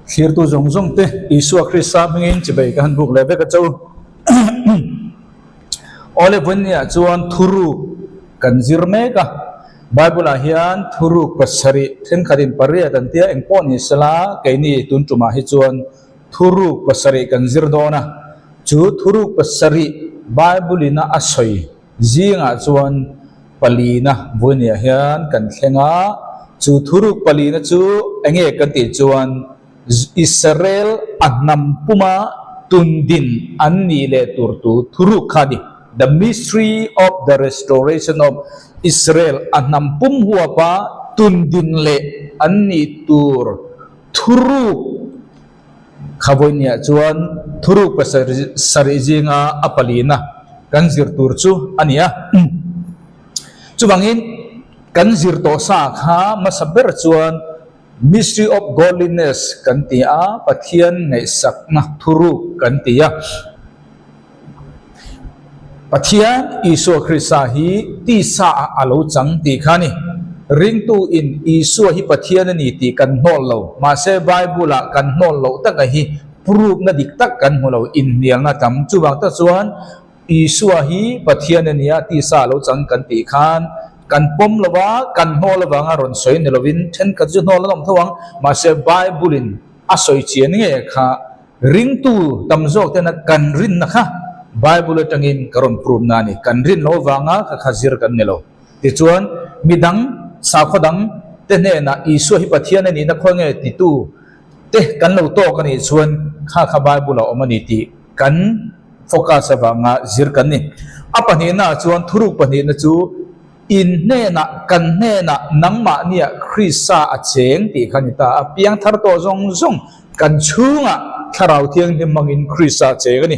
Thlirtu zawng zawng te Isua Krista hmingin chibei ka han buk leh vek a cho. Awle vawinia chuan thuruk kan zir mek a, Bible ah hian thuruk pasarih thenkhatin pariat an tia engpawh ni sela keini tun tumah hi chuan thuruk pasarih kan zir dawn a, chu thuruk pasarih Bible ina a sawi zingah chuan palina vawinia hian kan thleng a, chu thuruk palina chu enge kan tih chuan Israel a hnam puma tundin an nih leh tur tu thuruk kha a ni. The mystery of the restoration of Israel a hnam pum huapa tundin leh an nih tur thuruk kha vawinia chuan thuruk pasarih zinga a palina kan zir tur chu a ni a. Chuvangin kan zir tawh sa kha hmasa ber chuan Mystery of Godliness kan ti a, Pathian ngaihsakna thuruk kan ti a. Pathian Isua Krista hi tisa ah a lo chang tih kha a ni. Ringtu in Isua hi Pathian a ni tih kan hnawl lo. Mahse Bible ah kan hnawl loh taka hi proof-na dik tak kan hmu lo, inhnialna tam. Chuvang tak chuan Isua hi Pathian a nia tisa a lo chang kan tih khan kan pawm lo va, kan hnawl avanga rawn sawi ni lovin thenkhat chu hnawl an awm tho ang, mahse Bible-in a sawi chian nge kha ringtu tam zawk tena kan rinna kha Bible atangin ka rawn prove na a ni, kan rin lo avanga kha kha zir kan ni lo. Tichuan midang sakhaw dang te hnenah Isua hi Pathian a nihna khaw nge titu te kan lo tawk a nih chuan kha kha Bible a awm a ni tih kan focus avanga zir kan ni. A pahnihna chuan thuruk pahnihna chu in hnenah kan hnenah nangmahnia Krista a cheng tih kha ni ta a, piangthar tawh zawng zawng kan chhungah Thlarau Thianghlim hmangin Krista a cheng a ni.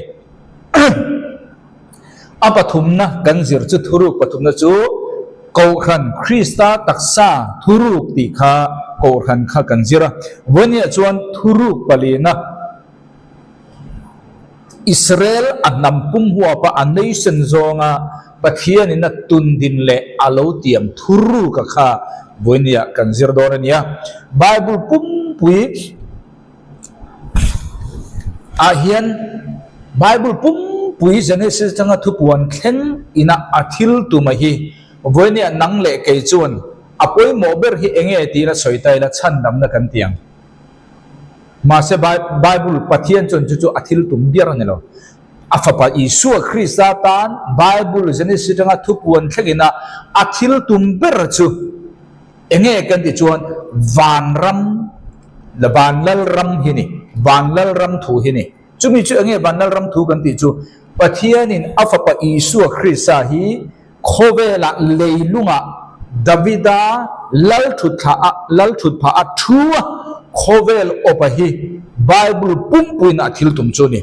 A pathumna kan zir chu thuruk pathumna chu Kohhran Krista taksa thuruk tih kha Kohhran kha kan zir a. Vawinia chuan thuruk palina Israel a hnam pum huapa a nation zawnga Pathianin a tundin leh a lo tiam thuruk a kha vawinia kan zir dawn a nia. Bible pumpui ah hian Bible pumpui Genesis atanga thupuan thleng ina a thil tuma hi vawinia nang leh kei chuan a pawimawh ber hi enge tiin a sawi ta ila chhandamna kan ti ang. Mahse, Bible Pathian chuan chu chu a thil tum ber a ni lo. A Fapa Isua Krista tan Bible Genesis atanga thupuan thlengin a a thil tum ber chu enge kan tih chuan vanram, van lal ram hi ni, van lal ram thu hi ni. Chumi chu enge van lal ram thu kan tih chu Pathianin a Fapa Isua Krista hi Khawvelah leilungah Davida lalthutthla a lalthutpha a thu a, khawvel awpa hi Bible pumpuiin a thil tum chu a ni.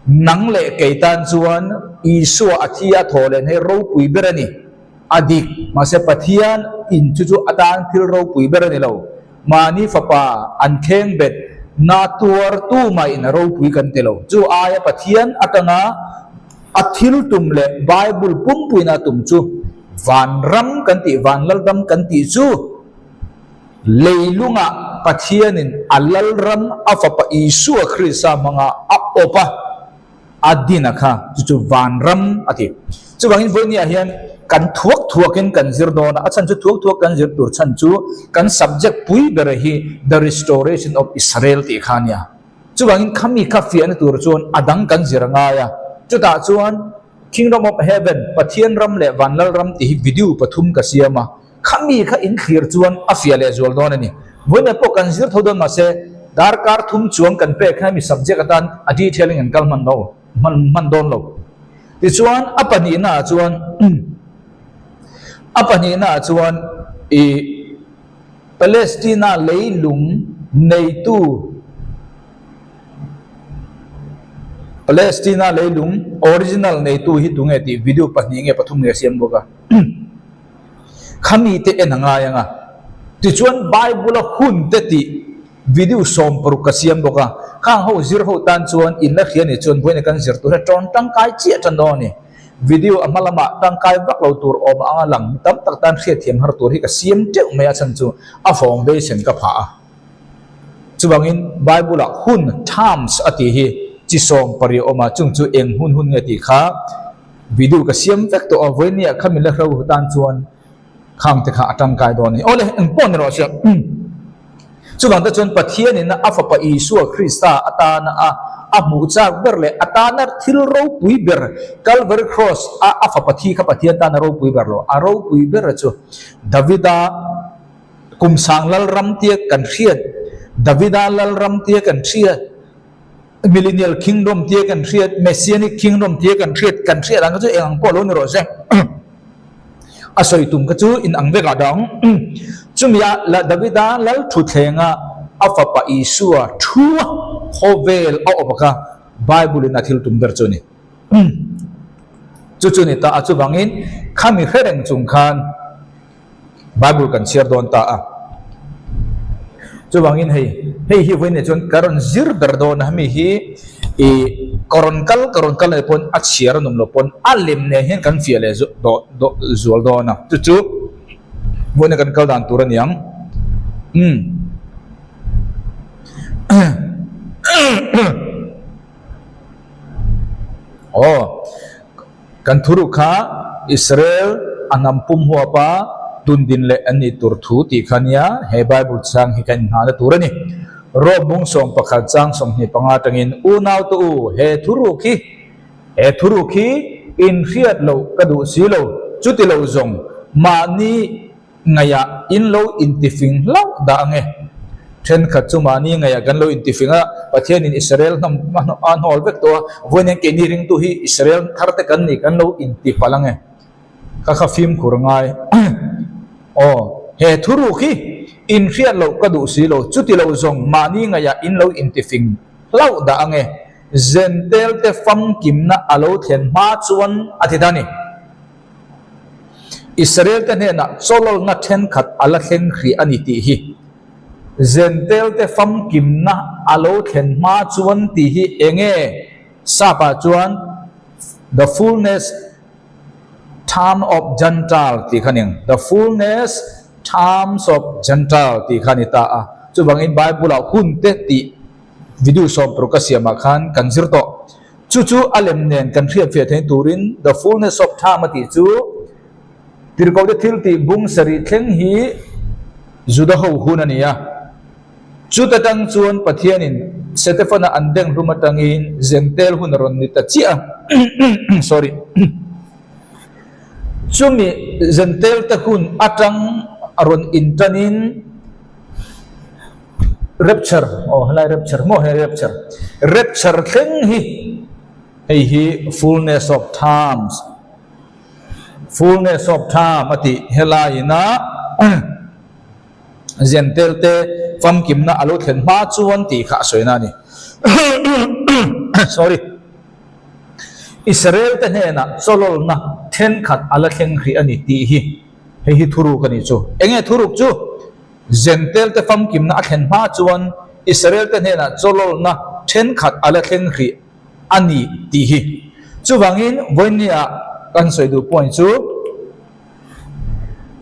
Nang leh kei tan chuan Isua a thi a thaw leh hei ropui ber a ni. A dik, mahse Pathian in chu chu atan thil ropui ber a ni lo. Mahni fapa an kheng bet na tuar tu mah in a ropui kan ti lo. Chu aia Pathian atanga A thil tum leh Bible pumpuina tum chu vanram kan tih, vanlalram kan tih chu leilungah Pathianin a lalram a Fapa Isua Krista hmanga a awp a, a din a kha, chu chu vanram a ti. Chuvangin vawinia hian kan thuak thuakin kan zir dawn a, a chhan chu thuak thuak kan zir tur chhan chu kan subject pui ber hi The Restoration of Israel tih kha a nia. Chuvangin khami kha fiahna tur chuan a dang kan zir a ngai a, chutah chuan Kingdom of Heaven, Pathian ram leh Vanlal ram tih hi video pathum ka siam a, khami kha in thlir chuan a fiah leh zual dawn a ni. Vawiin pawh kan zir tho dawn mahse darkar thum chuang kan pek khan hemi subject atan a detail in kan kal hman lo, hman hman dawn lo. Tichuan a pahnihna ah chuan a pahnihna ah chuan ih Palestina leilung neitu Palestina leilung original neitu hi tunge tih video pahnih nge pathum nge a siam bawk a. Khami te en a ngai ang a. Tichuan Bible a hun te tih video 16 ka siam bawk a. Khang ho zir ho tan chuan in la hria nih chuan vawiin kan zir tur hi tawn tangkai chiah tan dawn a ni. Video a hma lamah tangkai vak lo tur awm ang a lang tam tak tan hriatthiam har tur hi ka siam teuh mai a chhan chu a foundation ka phah a. Chuvangin Bible-ah hun, times, a tih hi chi 70 a awm a, chung chu eng hun hun nge tih kha video ka siam vek tawh a, vawinia kha min la hro tan chuan khang te kha a tangkai dawn a ni. Awle, eng pawh ni rawh se. Chuvang te chuan Pathianin a Fapa Isua Krista atana a a hmuh chak ber leh a tana thil ropui ber Calvary Cross a a Fapa thi kha Pathian tana ropui ber lo. A ropui ber chu Davida Kumsang Lalram tia kan hriat, Davida Lalram tia kan hriat, Millennial Kingdom tia kan hriat, Messianic Kingdom tia kan hriat, kan hriat ang kha chu eng ang pawh lo ni rawh se. A sawi tum kha chu in ang vekah dang. Chumi a la Davida lal thuthlenga a fapa Isua thu a khawvel a awm kha Bible in a thil tum ber chu a ni. Chu chu ni ta a chuvangin khami hre reng chung khan Bible kan chhiar dawn ta a. Chuvangin hei, hei hi vawiin chuan ka rawn zir ber dawn a, hemi hi i ka rawn kal ka rawn kal leh pawn a chhiar a nawm loh pawn a lem nen hian kan fiah leh dawh dawh zual dawn a, chu chu vawiin kan kal dan tur a ni ang. Umm. Aw. Kan thuruk kha Israel a hnam pum huapa tundin leh an nih tur thu tih kha nia he Bible chang hi kan inhnahna tur a ni. Rom bung 11 chang 25 atangin Unaute u, he thuruk hi, he thuruk hi inhriat loh ka duh si lo, chuti lo zawng mahni Ngaihah in lo intifing hlauh dah ang e. Thenkhat chu mahni ngaihah kan lo intifing a, Pathianin Israel hnam a hnawl vek tawh a, vawiin keini ringtu hi Israel thar te kan ni kan lo intipalh ang e. Ka kha fimkhur ngai. Aw, he thuruk hi inhriat loh ka duh si lo, chuti lo zawng mahni ngaihah in lo intifing hlauh dah ang e. Zentel te famkimna a lo thlen hma chuan a ti ta a ni. Israel-te hnenah chawlawlna thenkhat a la thleng hrih a ni tih hi Zentel-te famkimna a lo thlen hma chuan tih hi eng nge? Sap-ah chuan The fullness time of Gentile tih kha ning, The fullness times of Gentile tih kha a ni ta a. Chuvangin Bible-ah hunte tih video 60 a siamah khan kan zir tawh. Chu chu a lem nen kan hriatfiah theih turin The Fullness of Time a tih chu Tirhkohte thil tih bung sarih thleng hi Juda ho hun a ni a. Chuta tang chuan Pathianin Setefana an deng hlum atangin Zentel hun a rawn ni ta chiah a. Sorry. Chumi Zentel te hun atang a rawn intanin Rapture, aw helai rapture maw hei rapture, rapture thleng hi hei hi fullness of times, fullness of time a tih helai ina Zentel te famkimna a lo thlen hma chuan tih kha a sawina a ni. Sorry. Israel te hnenah chawlawlna thenkhat a la thleng hrih a ni tih hi hei hi thuruk a nih chu. Enge thuruk chu? Zentel te famkimna a thlen hma chuan Israel te hnenah chawlawlna thenkhat a la thleng hrih a ni tih hi. Chuvangin vawinia kan sawi duh point chu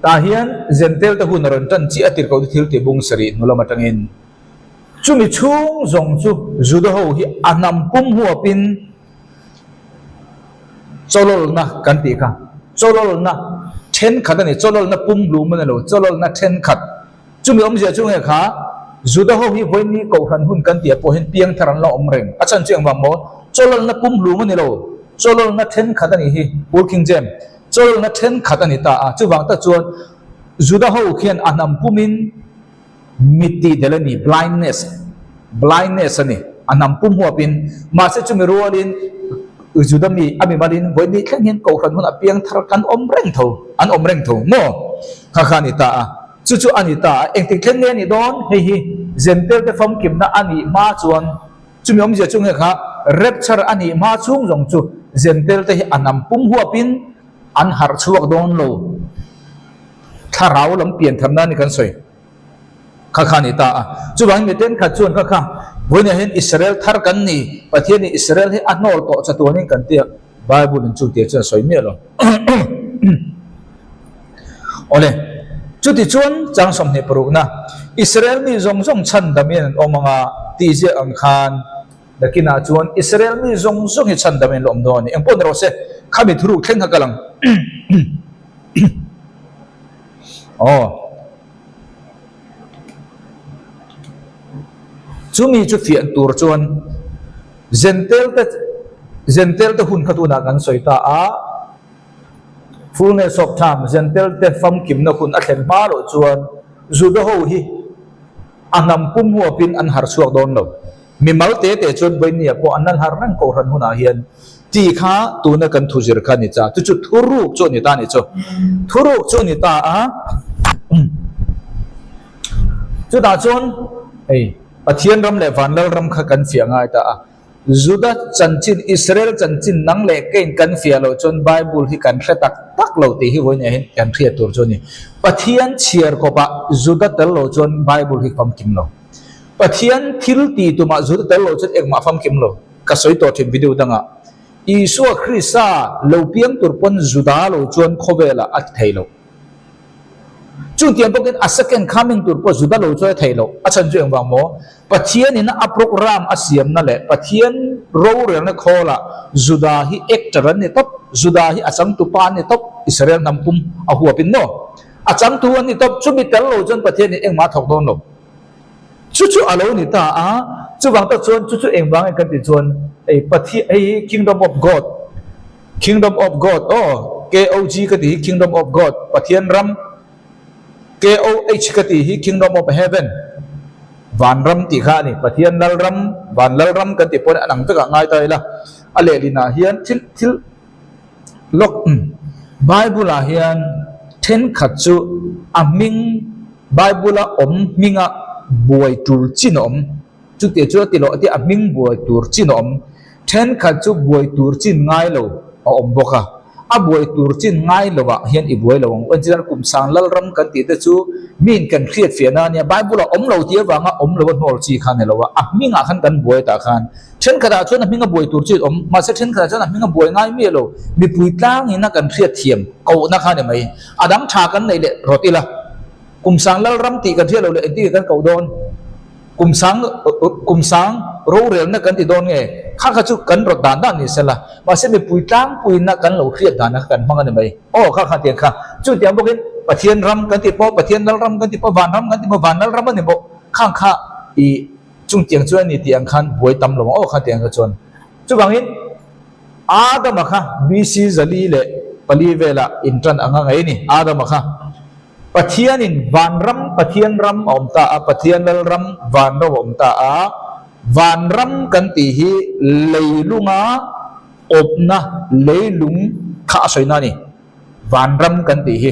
tah hian Zentel te hun a rawn tan chiah a tirhkoh te thil tih bung sarih hnu lam atangin chumi chhung zawng chu Juda ho hi a hnam pum huapin Chawlawlna kan tih kha chawlawlna thenkhat a ni, chawlawlna pumhlum a ni lo, chawlawlna thenkhat. Chumi awmzia chu nge kha Juda ho hi vawiin kohhran hun kan tih ah pawh hian piangthar an la awm reng. A chhan chu engvang maw? Chawlawlna pumhlum a ni lo, chawlawlna thenkhat a nih hi, Old King James, chawlawlna thenkhat a ni ta a. Chuvang tak chuan Juda ho khian a hnam pumin, Mit tih del a ni, blindness, blindness a ni, a hnam pum huapin. Mahse chumi rualin Juda mi a mimalin vawi ni thleng hian Kohhran hunah piangthar kan awm reng tho, an awm reng tho maw? Kha kha a ni ta a, chu chu a ni ta a, engtik thleng nge a nih dawn? Hei hi Zentel te famkimna a nih hma chuan chumi awmzia chu nge kha rapture a nih hma chhung zawng chu Zentel te hi a hnam pum huapin an harh chhuak dawn lo. Thlarau lam pian tharna a ni kan sawi kha kha a ni ta a. Chuvangin mi thenkhat chuan kha kha vawiinah hian Israel thar kan ni, Pathianin Israel hi a hnawl tawh chatuanin kan ti a, Bible in chu tia chuan a sawi miah lo. Awle, chuti chuan chang 26na. Israel mi zawng zawng chhandamin an awm ang a tih ziak ang khan nakinah chuan Israel mi zawng zawng hi chhandamin an la awm dawn a ni. Engpawh ni rawh se, khami thuruk thleng kha ka lang. Aw. Chumi chu fiah tur chuan Zentel te Zentel te hun kha tunah kan sawi ta a, Fullness of time, Zentel te famkimna hun a thlen hma loh chuan Juda ho hi a hnam pum huapin an har chhuak dawn lo. Mimal te te chuan Vawinia pawh an lan har reng kohhran hunah hian tih kha tuna kan thu zir kha a ni cha. Chu chu thuruk chu a ni ta a ni chu. Thuruk chu a ni ta a. Chutah chuan hei Pathian ram leh Vanlal ram kha kan fiah ngai ta a. Juda chanchin, Israel chanchin nang leh kein kan fiah loh chuan Bible hi kan hre tak tak lo tih hi vawinia hian kan hriat tur chu a ni. Pathian chhiar kawpah Juda tel lo chuan Bible hi famkim lo. Pathian thil ti tumah zut tel lo chuan engmah famkim lo. Ka sawi tawh thin video dangah. Isua Krista lo piang tur pawn Juda lo chuan khawvelah a ti thei lo. Chutiang bawkin a second coming tur pawh Juda lo chuan a thei lo. A chhan chu engvang maw? Pathian in a program a siamna leh Pathian rorelna khawlah Juda hi actor an ni tawp, Juda hi a changtupa an ni tawp, Israel hnam pum a huapin maw? A changtu an ni tawp, chumi tel lo chuan Pathian in engmah a thawk dawn lo. Chu chu a lo ni ta a, chuvang tak chuan chu chu engvang nge kan tih chuan hei Pathian hei hi Kingdom of God, Kingdom of God aw KOG ka tih hi Kingdom of God Pathian ram, KOH ka tih hi Kingdom of Heaven Vanram tih kha a ni, Pathian lal ram, Van lal ram kan tih pawhin a ang vekah ngai ta ila, a lehlinah hian thil thil lawk Bible ah hian thenkhat chu a hming Bible a awm hminga buai tur chin a awm. Chutiang chu a ti loh tia a hming buai tur chin a awm. Thenkhat chu buai tur chin ngai lo a awm bawk a. A buai tur chin ngai lo ah hian i buai lo ang. Entirnan kum sang lalram kan tih te chu miin kan hriat fiahna a nia. Bible a awm lo tih avanga awm lo a hnawl chi kha a ni lo a. A hmingah khan kan buai tah khan thenkhat ah chuan a hminga buai tur chin a awm. Mahse thenkhat ah chuan a hminga buai ngai miah lo. Mipui tlangin a kan hriat thiam kohna kha a ni mai. A dang tha kan neih leh rawt ila, kum sang lalram tih kan hriat loh leh engtin nge kan koh dawn? Kum sang kum sang rorelna kan ti dawn nge? Kha kha chu kan rawt dan dan ni sela, mahse mipui tlangpuina kan lo hriat dana kha kan hmang a ni mai. Aw kha kha tiang kha. Chutiang bawkin Pathian ram kan ti pawh, Pathian lalram kan ti pawh, van ram kan ti pawh, van lalram a ni bawk. Khang kha ih chungtiang chu a ni tih ang khan buai tam lo ang aw kha tiang kha chuan. Chuvangin. Adama kha BC 404 velah intan anga ngei ni. Adama kha Pathianin vanram, Pathian ram a awm ta a, Pathian lal ram, van ro a awm ta a. Vanram kan tih hi leilunga awpna, leilung kha a sawina a ni. Vanram kan tih hi.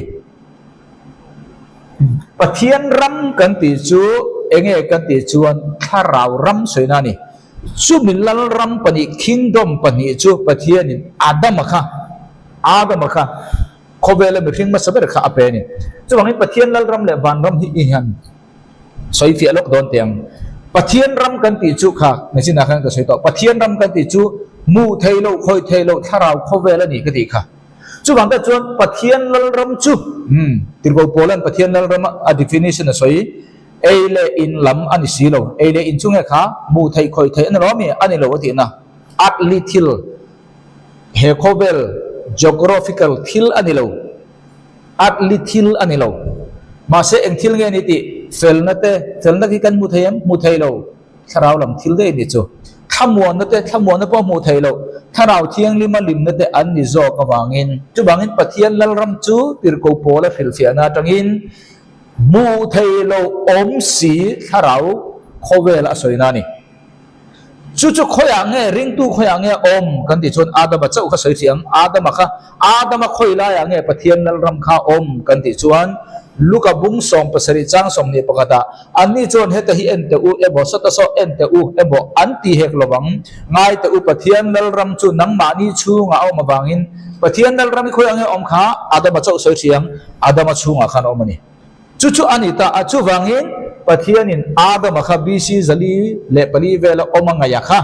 Pathian ram kan tih chu enge kan tih chuan thlarau ram sawina a ni. Chumi lalram pahnih, kingdom pahnih chu Pathianin Adama kha, Adama kha khawvela mihring hmasa ber kha a pe a ni. Chuvangin Pathian lalram leh vanram hi i hian sawi fiah lawk dawn teh ang. Pathian ram kan tih chu kha machine ah khan ka sawi tawh. Pathian ram kan tih chu hmuh theih loh, khawih theih loh thlarau khawvel a ni ka tih kha. Chuvang tak chuan Pathian lalram chu, umm, Tirhkoh Paula'n Pathian lalram a definition a sawi, Ei leh in lam a ni si lo. Ei leh in chu nge kha hmuh theih khawih theih a ni lo ami? A ni lo a tihna. Earthly thil, he khawvel geographical thil a ni lo. Earthly thil a ni lo. Mahse eng thil nge ni tih felna te, felna khi kan hmu thei em? Hmu thei lo. Thlarau lam thil daih a ni chu. Thlamuanna te, thlamuanna pawh hmuh theih loh. Thlarau thianglima limna te an ni zawk avangin. Chuvangin Pathian Lalram chu Tirhkoh Paula hrilhfiahna atangin Hmuh thei lo awm si thlarau khawvel a sawina a ni. Chu chu khawiah nge ringtu khawiah nge awm kan tih chuan Adama chauh kha sawi thei ang. Adama kha Adama khawi laiah nge Pathian Lalram kha awm kan tih chuan Luka bung 70 chang 21 ah anni chuan heta hi en teh u emaw sawta saw en teh u emaw an ti hek lo vang. Ngai teh u Pathian Lalram chu nangmahni chhungah a awm avangin Pathian Lalram hi khawiah nge awm kha Adama chauh sawi thei ang. Adama chhungah khan a awm a ni. Chu chu a ni ta a, chuvangin Pathianin Adama kha BC 404 vela awm a ngaih a kha,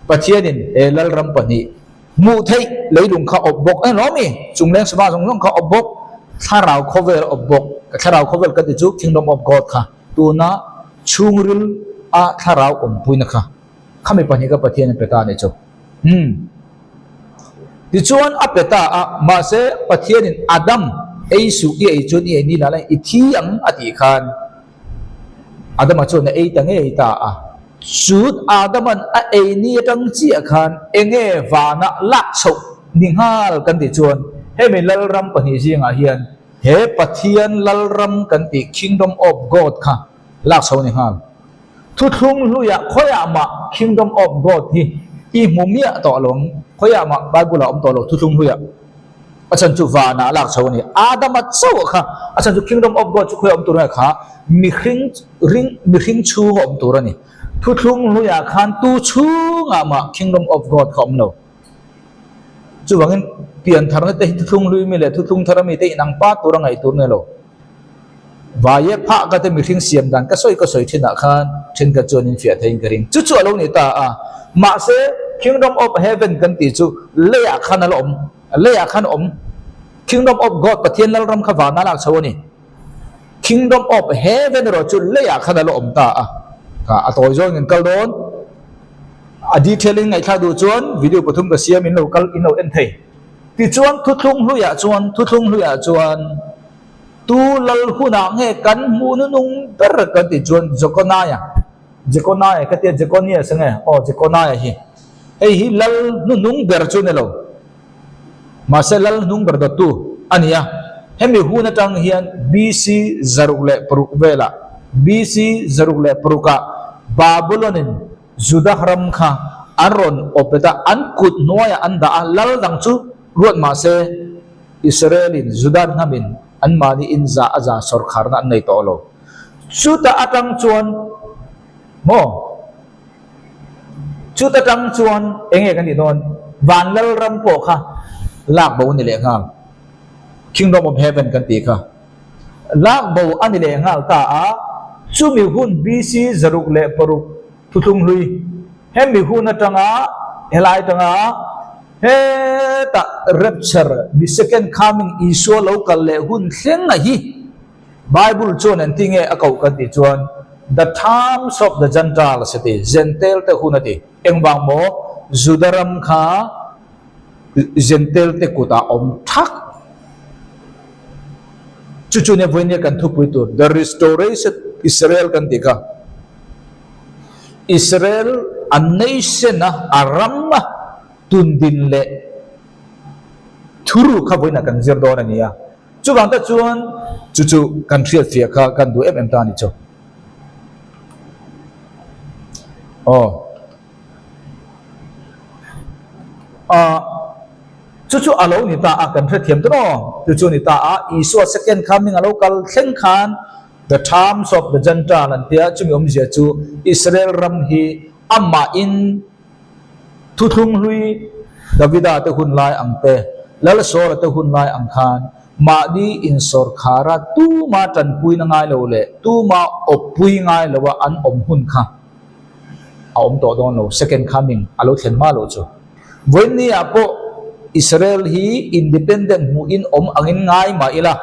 Pathianin he lalram pahnih hmuh theih leilung kha awp bawk a ni lo mi? Chungleng sava zawng zawng kha awp bawk, thlarau khawvel awp bawk, ka thlarau khawvel ka ti chu Kingdom of God kha. Tuna chhungril a thlarau awmpuina kha khami pahnih kha Pathian a pe ta a nih chu. Umm. Tichuan a pe ta a, mahse Pathianin Adam ei suh i ei chuan i ei ni lah lai i thi ang a tih khan Adama chuan a ei ta ngei ta a. Chut Adaman a ei ni atang chiah khan enge vana lak chhoh ni nghal kan tih chuan hemi Lalram pahnih zingah hian he Pathian Lalram kan tih Kingdom of God kha lak chhoh ni nghal. Thuthlung hluiah khawiah mah Kingdom of God hi i hmu miah tawh lo ang, khawiah mah Bible ah awm tawh lo thuthlung hluiah. A chhan chu vanah lak chho a ni. Adama chauh kha a chhan chu Kingdom of God chu khawiah awm tur a ni kha mihring ring mihring chhung a awm tur a ni. Thuthlung hluiah khan tu chhungah mah Kingdom of God kha awm lo. Chuvangin piantharna te hi thuthlung hlui mi leh thuthlung thar ami te inang pa tur a ngaih tur a ni lo. Vaia phah ka te mihring siam dan ka sawi ka sawi thinah khan thenkhat chuan in fiah theiin ka ring. Chu chu a lo ni ta a. Mahse Kingdom of Heaven kan tih chu leiah khan a la awm. Leiah khan a awm. Kingdom of God Pathian Lalram kha vana lak chho a ni. Kingdom of Heaven erawh chu leiah khan a la awm ta a. Ka a tawi zawng in kal dawn. A detail in ngaihthlak duh chuan video pathum ka siam in lo kal in lo en thei. Tichuan thuthlung hluiah chuan thuthlung hluiah chuan Tu lal hunah nge kan hmuh nunung ber kan tih chuan Jeconiah, Jeconiah ka tia Jeconias nge aw Jeconiah hi hei hi lal hnunung ber chu ni lo mahse lal hnung ber dawttu a ni a, hemi hun atang hian BC 606 velah BC 606 ah Babylon in Judah ram kha an rawn awpet a, an kut hnuaiah an dah a, lal dang chu ruat mahse Israel-in Judah hnamin anmahni in za a za sawrkharna an nei tawh lo. Chuta atang chuan maw? Chuta tang chuan eng nge kan tih dawn? Van Lalram pawh kha lak bo a ni leh nghal. Kingdom of Heaven kan tih kha lak bo a ni leh nghal ta a, chumi hun BC 606 thuthlung hlui hemi hun atanga helai atanga Hetah rapture, mi second coming Isua lo kal leh hun thleng a hi Bible chuan an ti nge a koh kan tih chuan the times of the Gentiles a ti, Gentail te hun a ti. Engvang maw Juda ram kha Gentail te kutah awm thak. Chu chu nia vawinia kan thupui tur the restoration Israel kan tih kha. Israel a nation a, a ram a tundin leh thuru kha vawiinah kan zir dawn a ni a. Chuvang tak chuan chu chu kan hriatfiah kha kan duh em em ta a ni chu. Aw. Ah, chu chu a lo ni ta a, kan hrethiam ta maw? Chu chu a ni ta a, Isua second coming a lo kal thleng khan The terms of the Gentile an tia, chumi awmzia chu Israel ram hi amahin thuthlung hlui Davida te hun lai ang te, Lal Saula te hun lai ang khan mahni insawrkhara tuma tanpuina ngai lo leh tuma awppui ngai loa an awm hun kha a awm tawh dawn lo, second coming a lo thlen hma loh chu. Vawiinni-ah pawh Israel hi independent hmuhin awm angin ngai mah ila,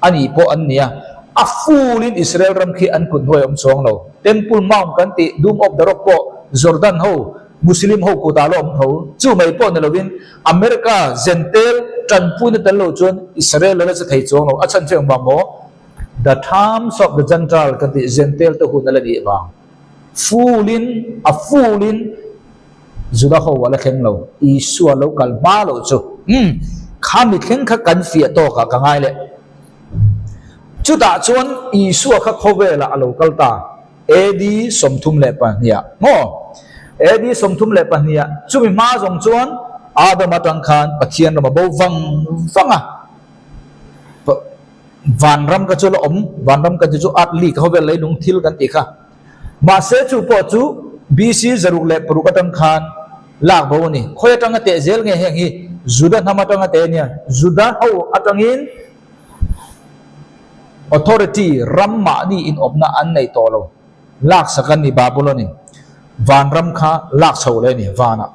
A nih pawh an nia. A full in Israel ram khi an kut hnuai awm chuang lo. Temple Mount kan tih Dome of the Rock pawh Jordan ho, Muslim ho kutah la awm tho. Chu mai pawh ni lovin America Gentail tanpuina tel lo chuan Israel la la che thei chuang lo. A chhan chu engvang maw? The times of the Gentile kan tih Gentail te hun a la nih vang. Full in a full in Juda ho a la thleng lo, Isua lo kal hma loh chu. Umm, kha mi thleng kha kan fiah tawkah ka ngai leh. Chutah chuan Isua kha khawvelah a lo kal ta, AD 32 ah maw? AD 32 ah, chumi hma zawng chuan Adam atang khan Pathian ram a bo vang vang a. Vanram kha chu la awm, vanram kan ti chu earthly khawvel leilung thil kan tih kha. Mahse chu pawh chu BC 606 atang khan lak bo a ni. Khawi atanga teh zel nge heng hi Juda hnam atanga teh a nia. Juda ho atangin authority ram mahni inawpna an nei tawh lo. Lak sak an ni Babylon in vanram kha lak chho leh a ni vanah.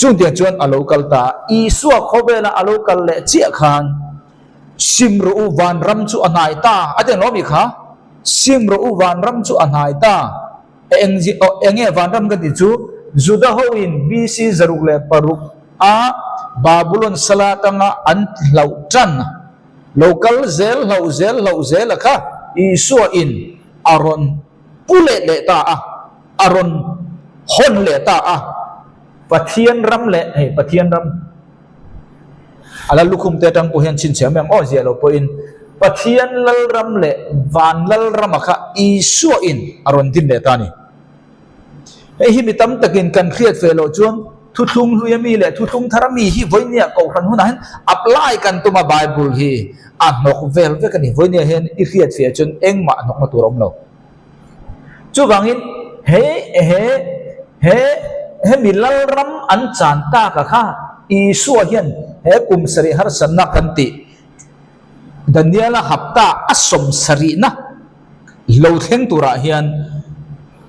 Chungtiang chuan a lo kal ta a. Isua khawvela a lo kal leh chiah khan sim rawh u vanram chu a hnai ta a ti ang lo mi kha? Sim rawh u vanram chu a hnai ta. Eng enge vanram ka tih chu Juda hoin BC 106 a Babulon sala atanga an hlauh tan lo kal zel hlauh zel hlauh zel a kha Isua in a rawn pu leh leh ta a, a rawn hawn leh ta a. Pathian ram leh hei Pathian ram a la lukhum te atang pawh hian chhinchhiah mai ang aw ziah lo pawhin Pathian Lalram leh Van Lalrama kha Isua in a rawn din leh ta a ni. Hei hi mi tam takin kan hriat ve loh chuan thuthlung hlui ami leh thuthlung thar ami hi vawinia kohhran hunah hian apply kan tum a Bible hi a hnawk vel vek a ni. Vawinia hian i hriat ve chuan engmah hnawkna tur a awm lo. Chuvangin he he he hemi Lalram an chan tak a kha Isua hian he kum sarih harsatna kan tih Daniela hapta a sawmsarihna lo thleng turah hian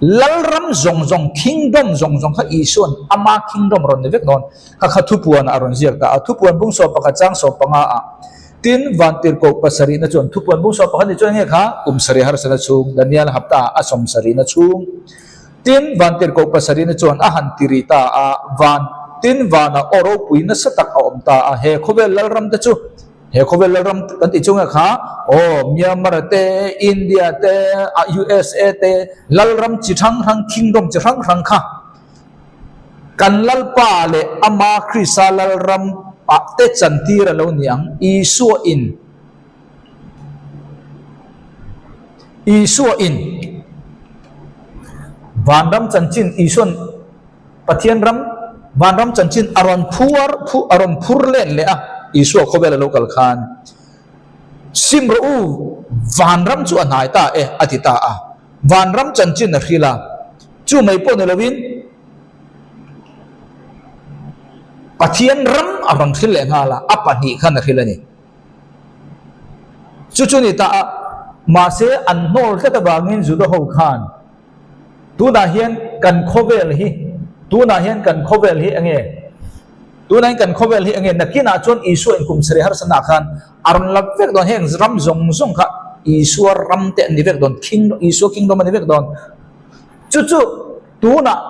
Lalram zawng zawng, kingdom zawng zawng kha Isua'n ama kingdom rawn ni vek dawn kha kha thupuanah a rawn ziak ta a. Thupuan bung sawm pakhat chang sawm panga ah Tin, vantirhkoh pasarihna chuan thupuan bung sawm pakhat ni chuan nge kha kum sarih harsatna chhung, Daniel hapta a sawm sarihna chhung. Tin, vantirhkoh pasarihna chuan a han ti ri ta a, van, tin, vanah aw ropui nasa tak a awm ta a, he khawvel lalram te chu, he khawvel lalram kan tih chu nge kha, aw, Myanmar te, India te, USA te, lalram chi hrang hrang, kingdom chi hrang hrang kha. Kan Lalpa leh Ama Krista Lalram ah te chantir a lo ni ang. Isua in Isua in Vanram chanchin Isuan Pathian ram Vanram chanchin a rawn phuar phu a rawn phur let leh a Isua khawvel a lo kal khan Sim rawh u Vanram chu a hnai ta e a ti ta a. Vanram chanchin a hril a, chu mai pawh ni lovin Pathian ram a rawn hril leh nghal a, a pahnih khan a hril a ni. Chu chu ni ta a, mahse an hnawl tlat avangin Juda ho khan tunah hian kan khawvel hi, tunah hian kan khawvel hi enge? Tunah hian kan khawvel hi enge? Nakinah chuan Isua in kum sarih harsatnaah khan A rawn lap vek dawn, heng ram zawng zawng kha Isua ram te an ni vek dawn, king, Isua kingdom a ni vek dawn. Chu chu tunah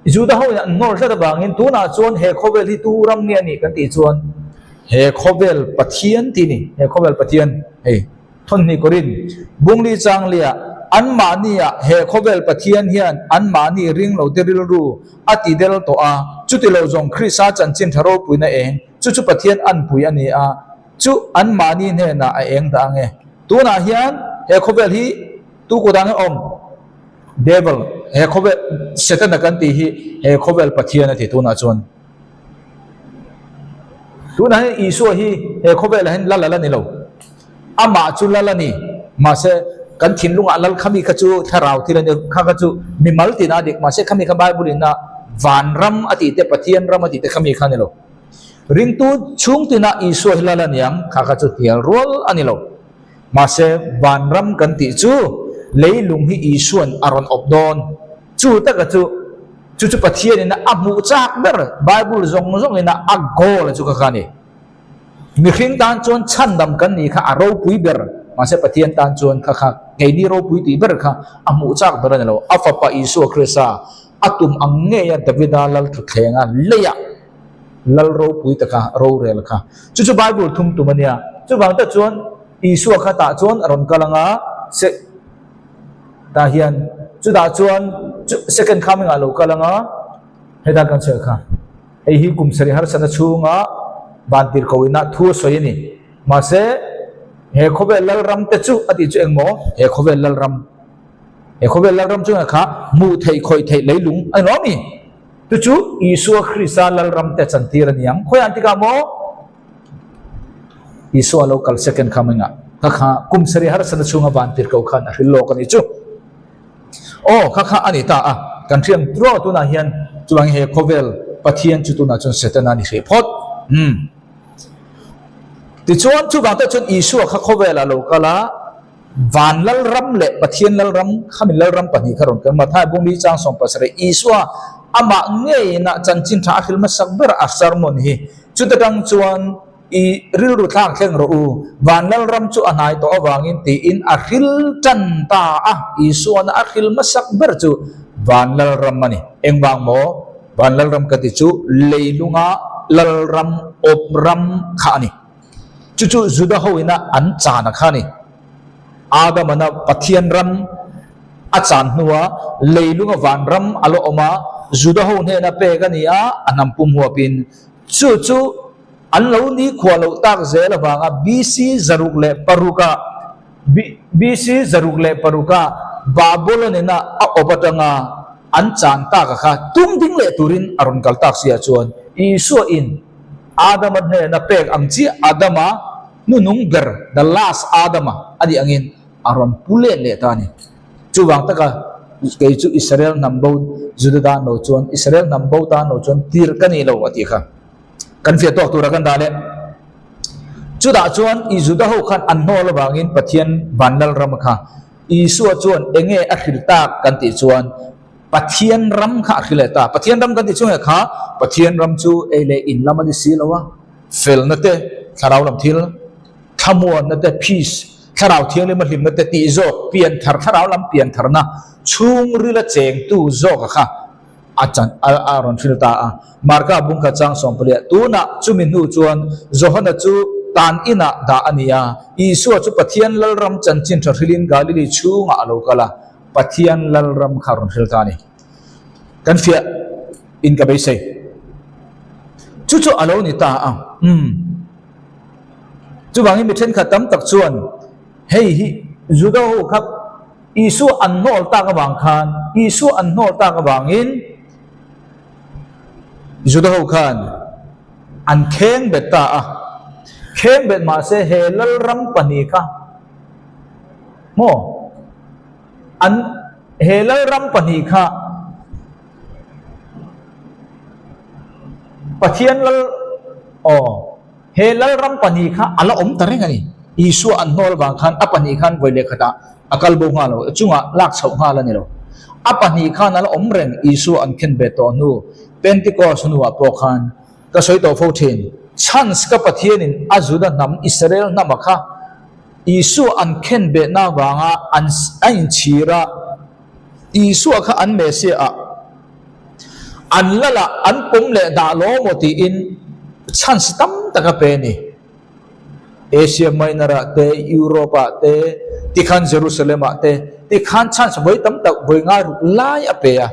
Juda ho in an hnawl tlat avangin tunah chuan he khawvel hi tu ram nge a nih kan tih chuan he khawvel Pathian tih a ni, he khawvel Pathian hei Thawnhnih Korin Bungli Changlia anmahniah he khawvel Pathian hian anmahni ring lo te rilru a ti del tawh a, chuti lo zawng Krista chanchin tha ropuina eng Chu chu Pathian anpui a ni a, chu anmahni hnenah a eng dah ang e. Tunah hian he khawvel hi tu kut ah nge awm? Devil, he khawvel, Setana kan tih hi he khawvel Pathian a ti tunah chuan. Tunah hian Isua hi he khawvelah hian lal a la ni lo. Amah chu lal a ni. Mahse, kan thinlungah lal khami kha chu thlarau thil a ni, kha kha chu mimal tina a dik. Mahse, khami kha Bible in a vanram a tih te, Pathian ram a tih te khami kha a ni lo. Ringtu chhung tina Isua hi lal a niang, kha kha chu hnial rual a ni lo. Mahse, vanram kan tih chu leilung hi Isua'n a rawn awp dawn. Chu taka chu, chu chu Pathianin a hmuh chak ber, Bible zawng zawngin a a goal chu kha kha a ni. Mihring tan chuan chhandam kan nih kha a ropui ber, mahse Pathian tan chuan kha kha keini ropui tih ber kha a hmuh chak ber a ni lo. A fapa Isua Krista a tum ang ngeia Davida lal thutthlenga leiah lal ropui taka rorel kha. Chu chu Bible thum tum a nia. Chuvang tak chuan Isua kha tah chuan a rawn kal ang a, se tah hian chutah chuan chu second coming ah a lo kal ang a, heta kan sawi kha. Hei hi kum sarih harsatna chhunga vantir ko ina thu a sawi a ni. Mahse he khawvel lalram te chu a tih chu engmaw? He khawvel lalram. He khawvel lalram chu kha hmuh theih khawih theih leilung a ni lo mi? Chu chu Isua Krista lalram te chantir a ni ang. Khawiah an tikah maw? Isua lo kal second coming ah kha kha kum sarih harsatna chhunga vantir ko khan a hril lawk a ni chu. Aw kha kha a ni ta a, kan hriam turaw tunah hian chuang he khawvel Pathian chu tunah chuan Setana a ni hreh phawt. Umm. Tichuan chuvang te chuan Isua kha khawvelah lo kal a, Van Lalram leh Pathian Lalram, khami Lalram pahnih kha rawn kal. Matthai bungli chang 17 Isua amah ngeiin a chanchin tha a hril hmasak ber a sermon hi. Chuta tang chuan. I rilru thlak thleng rawh u, van lalram chu a hnai tawh avangin tiin a hril tan ta a. Isuana a hril hmasak ber chu van lalram a ni. Engvang maw? Van lalram ka ti chu leilunga lalram awp ram kha a ni. Chu chu Juda ho ina an chana kha a ni. Adamana Pathian ram a chan hnua leilunga van ram a la awm a, Juda ho hnena pek a ni a, a hnam pum huapin chu chu an lo ni khuah loh tak zel avanga BC 606 ah BC 606 ah Babylon ina a awp atanga an chan tak a kha tum ding leh turin a rawn kal tak si ah chuan Isua in Adama hnena pek ang chiah Adama hnunung ber, the last Adama, a nih angin a rawn pu let leh ta a ni. Chuvang taka kei chu Israel hnam bo Juda tan lo chuan, Israel hnam bo tan lo chuan tir ka ni lo a tih kha kan fiah tawk tura kan dah leh. Chutah chuan i Juda ho khan an hnawl avangin Pathian vanlal ram kha Isua chuan enge a hril tak kan tih chuan Pathian ram kha a hril leh ta. Pathian ram kan tih chu nge kha Pathian ram chu ei leh in lam a ni si lo a. Felna te, thlarau lam thil, thlamuanna te, peace, thlarau thianghlim a hlimna te tih zawk, pianthar, thlarau lam piantharna chhungrila chengtu zawka kha a chan a rawn hril ta a. Marka bungkhat chang sawmpaliah tunah chumi hnu chuan Johana chu tan inah dah a ni a, Isua chu Pathian Lalram chanchin tha hrilin Galili chhungah a lo kal a, Pathian Lalram kha a rawn hril ta a ni. Kan fiah in ka beisei. Chu chu a lo ni ta a. Umm. Chuvangin mi thenkhat tam tak chuan hei hi Juda ho kha Isua an hnawl tak avang khan, Isua an hnawl tak avangin Juda ho khan an kheng bet ta a. Kheng bet mahse he Lalram pahnih kha maw an he Lalram pahnih kha Pathian lal aw he Lalram pahnih kha a la awm ta reng a ni. Isua an hnawl vang khan a pahnih khan vawi leh khatah a kal bo nghal lo, a chungah lak chhoh nghal a ni lo. A pahnih khan a la awm reng Isua an khen ve tawh hnu Pentecost hnuah pawh khan ka sawi tawh fo thin. Chance ka Pathianin a Juda hnam Israel hnama kha Isua an khen behna vanga an a inchhir a, Isua kha an Messiah ah an lal ah an pawm leh dah law maw tiin chance tam tak a pe a ni. Asia Minor ah te, Europe ah te, tikhan Jerusalem ah te tikhan chance vawi tam tak vawi ngai ruk lai a pe a.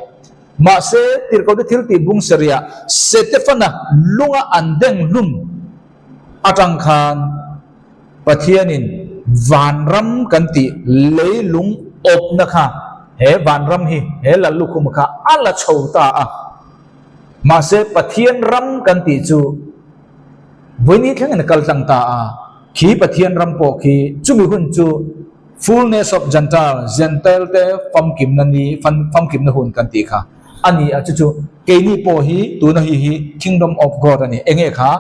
Mahse, tirhkohte thil tih bung sarih ah Setefana lunga an deng hlum atang khan Pathianin vanram kan tih leilung awpna kha he vanram hi, he Lallukhum kha a la chho ta a. Mahse Pathian ram kan tih chu vawiini thlengin a kal tlang ta a. Khi Pathian ram pawh khi chumi hun chu Fullness of Gentile, Gentile te famkimna ni, famkimna hun kan tih kha a ni a. Chu chu keini pawh hi tuna hi hi Kingdom of God a ni. Enge kha?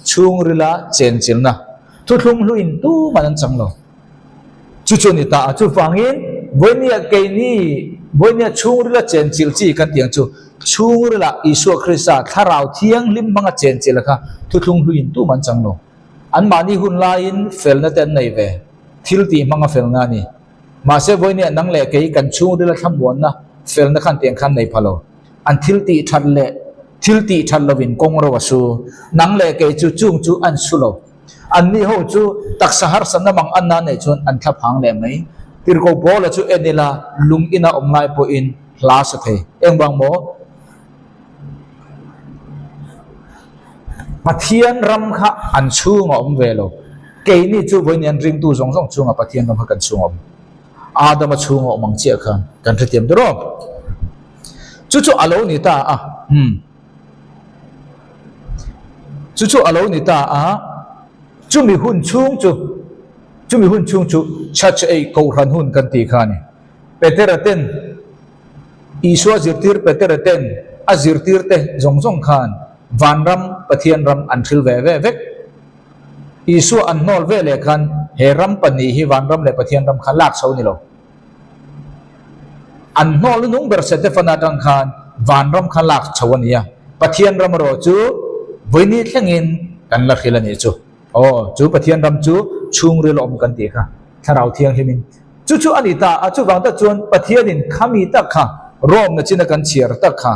Chhungrila chenchilna thuthlung hluin tuman an chang lo. Chu chu a ni ta a. Chuvangin vawinia keini vawinia chhungrila chenchilh chi kan tih ang chu chhungrila Isua Krista thlarau thianghlim hmanga chenchilh kha thuthlung hluin tuman an chang lo. Anmahni hun laiin felna te an nei ve. Thil tih hmanga felna a ni. Mahse vawinia nang leh kei kan chhungrila thlamuanna felna khan tiang khan nei pha lo. An thil tih that leh thil tih that lovin kawng ro a su. Nang leh kei chu chung chu an su lo. Anni ho chu taksa harsatna mang anna neih chuan an thla phang leh mai. Tirhkoh Paula chu en ila lung ina awm lai pawhin hla sa thei. Engvang maw? Pathian ram kha an chhung a awm ve lo. Keini chu vawiin an ringtu zawng zawng chhungah Pathian ram kha kan chhung a awm. Adama chhung a awm ang chiah khan kan hrethiam ta rawh. Chu chu a lo ni ta a. Hmm. Chu chu a lo ni ta a. Chumi hun chhung chu chumi hun chhung chu church ei kohhran hun kan tih kha a ni. Petera ten Isua zirtir Petera ten a zirtir te zawng zawng khan vanram Pathian ram an hril ve ve vek. Isua an hnawl ve leh khan he ram pahnih hi vanram leh Pathian ram kha lak chho ni lo. An hnawl nung ber Setefana atang khan vanram kha lak chho a ni a, Pathian ram erawh chu vawiini thlengin kan la hril a nih chu. Aw, chu Pathian ram chu chhungril a awm kan tih kha Thlarau Thianghlimin chu chu a ni ta a. Chuvang tak chuan Pathianin khami tak kha Rome-na china kan chhiar tak kha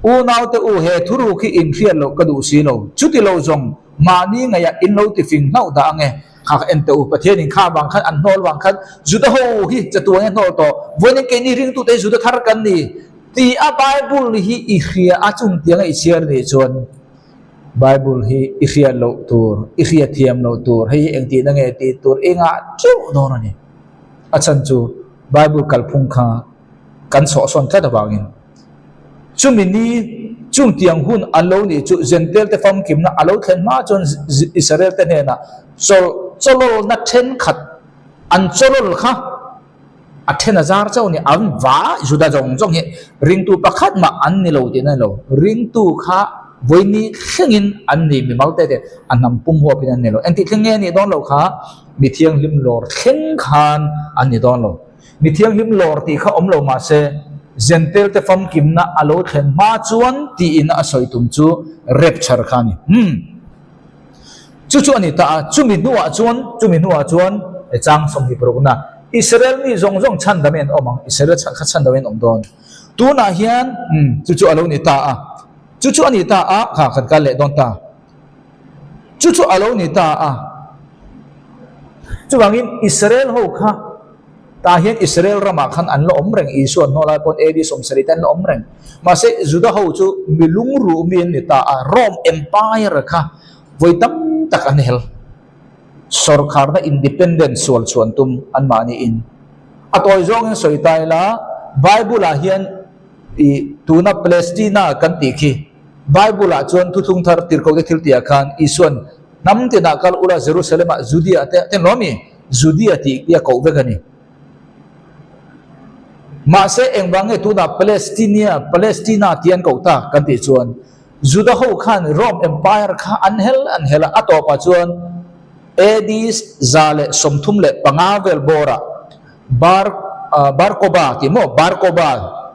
Unaute u he thuruk hi inhriat loh ka duh si lo, chuti lo zawng mahni ngaihah in lo tifing hlauh dah ange. Kha ka en teh u, Pathianin kha vang khan an hnawl vang khan Juda ho hi chatuan hi a hnawl tawh, vawiin keini ringtute hi Juda thar kan ni ti a Bible hi i hria a chungtianga i chhiar nih chuan Bible hi i hriat loh tur, i hriat thiam loh tur, hei hi engtihna nge tih tur i ngah teuh dawn a ni. A chhan chu Bible kalphung kha kan chhuahsawn tlat avangin. Chumi ni chungtiang hun an lo nih chu Jentail te famkimna a lo thlen hma chuan Israel te hnenah chawlh chawlawlna thenkhat an chawlawl kha a then a zar chauh a ni. An va Juda zawng zawng hi ringtu pakhat mah an ni lo tihna a ni lo. Ringtu kha vawiini thlengin an ni mimal te te a hnam pum huapin an ni lo. Engtih thleng nge a nih dawn loh kha mi thianghlim lawr thleng khan an ni dawn lo. Mi thianghlim lawr tih kha awm lo mah se, Jentail te famkimna a lo thlen hma chuan tiin a sawi tum chu rapture kha a ni. Umm. Chu chu a ni ta a, chumi hnuah chuan, chumi hnuah chuan e chang 26na, Israel mi zawng zawng chhandam in an awm ang, Israel chhan kha chhandam in an awm dawn. Tunah hian, umm, chu chu a lo ni ta a, chu chu a ni ta a, kha kan kal leh dawn ta. Chu chu a lo ni ta a. Chuvangin Israel ho kha tah hian Israel ramah khan an la awm reng, Isua an hnawl lai pawn AD 70 te an la awm reng. Mahse Juda ho chu mi lungruh mi an ni ta a, Rome Empire kha vawi tam tak an hel. Sawrkharna independent sual chhuan tum anmahniin. A tawi zawngin sawi ta ila, Bible-ah hian i tuna Palestina kan tih khi Bible-ah chuan thuthlung thar tirhkohte thil tihah khan Isua'n hnam tinah kal ula Jerusalem-ah Judea te a lawm i, Judea tih hi a koh vek a ni. Mahse engvang nge tunah Palestinia, Palestina tih an koh ta kan tih chuan Juda ho khan Rome Empire kha an hel an hel a, a tawpah chuan AD 135 vel bawrah Bar Bar Koba tih maw Bar Koba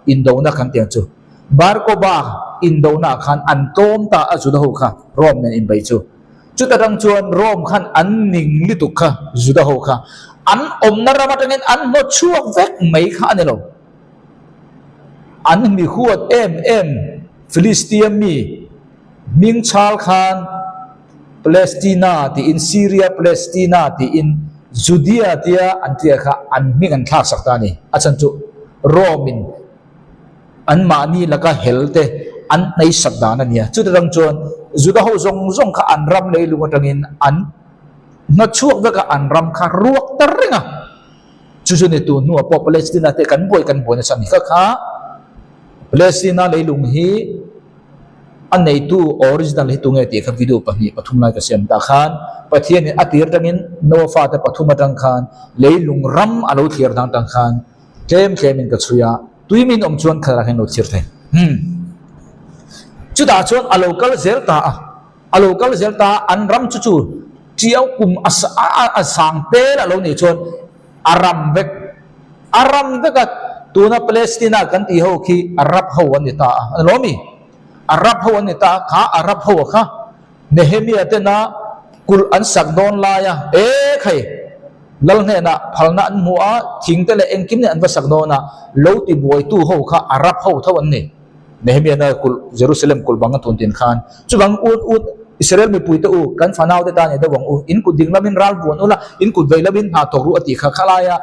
indona kan tih ang chu. Bar Koba indona khan an tlawm ta a Juda ho kha Rome nen inbeih chu. Chuta tang chuan Rome khan an ning lutuk kha Juda ho kha an awmna ram atangin an hnawt chhuak vek mai kha a ni lo. An mi huat em em Philistia mi hming chhal khan Palestina tiin Syria Palestina tiin Judea tia an tia kha an hming an thlak sak ta a ni. A chhan chu Rome in an mahni laka hel te an hneisak dan a nia. Chuti rang chuan Juda ho zawng zawng kha an ram leilung atangin an hnawtchhuak vek a, an ram kha ruak ta reng a. Chu chu ni tun hnuah pawh Palestina te kan buai kan buai nasa a ni. Kha kha Palestina leilung hi a neitu original hi tunge tih kha video pahnih pathum lai ka siam tah khan Pathianin a tir atangin Noah fate pathum atang khan leilung ram a lo thlir dang tang khan Tlem tlemin ka chhui a, tui min awm chuan khalah hian lo thlir thei. Umm. Chutah chuan a lo kal zel ta a, a lo kal zel ta a, an ram chu chu Tiau kum a a sang tel a lo nih chuan a ram vek, a ram vek a, tuna Palestina kan tih ho khi Arab ho an ni ta a, a ni lo mi? Arab ho an ni ta a, kha Arab ho kha Nehemia tena kulh an sak dawn lai a, e khai! Lal hnenah phalna an hmu a, thing te leh engkim nen an va sak dawn a, lo ti buaitu ho kha Arab ho tho an ni. Nehemia na kulh Jerusalem kulh bang a tun tin khan chuvang ut ut Israel mipui te u, kan fanau te tan i deuh ang u, in kut ding lamin ral vuan ula, in kut vei lamin hna thawk ru a tih kha khalaia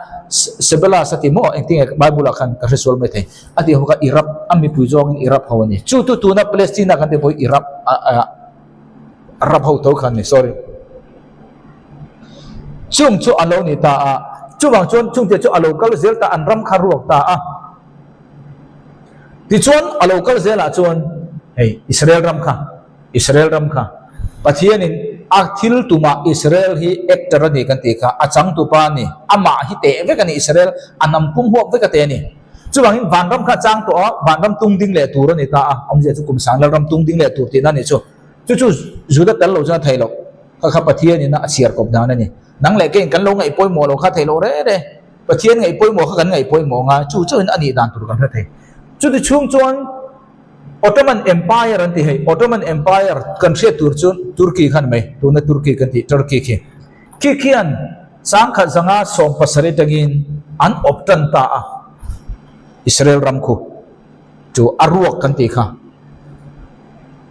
Sebelas a ti maw engtinge Bible ah khan ka hre sual mai thei a tih ho kha Iraq a mipui zawngin Iraq ho a ni. Chu chu tuna Palestina kan tih pawh hi Iraq Arab ho tho kha an ni sorry. Chung chu a lo ni ta a, chuvang chuan chungte chu a lo kal zel ta, an ram kha ruak ta a. Tichuan a lo kal zelah chuan hei Israel ram kha, Israel ram kha Pathianin a thil tumah Israel hi actor a ni kan tih kha, a changtupa a ni, amah hi teh vek a ni Israel, a hnam pum huap vek a teh a ni. Chuvangin vanram kha a chang tawh a, vanram tung ding leh tur a ni ta a, awmzia chu kum sang lalram tung ding leh tur tihna a ni chu. Chu chu Juda tel lo chuan a theih loh. Kha kha Pathian in a chhiar kawp dan a ni. Nang leh keiin kan lo ngaih pawimawh lo kha theih loh reh reh. Pathian ngaih pawimawh kha kan ngaih pawimawh nga chu chuin a nih dan tur kan hre thei. Chuti chhung chuan Ottoman Empire an ti hei, Ottoman Empire kan hriat tur chu Turkey kha ni mai, tuna Turkey kan tih Turkey khi. Khi khian sangkhat zanga 70 atangin an awp tan ta a, Israel ram khu chu a ruak kan tih kha.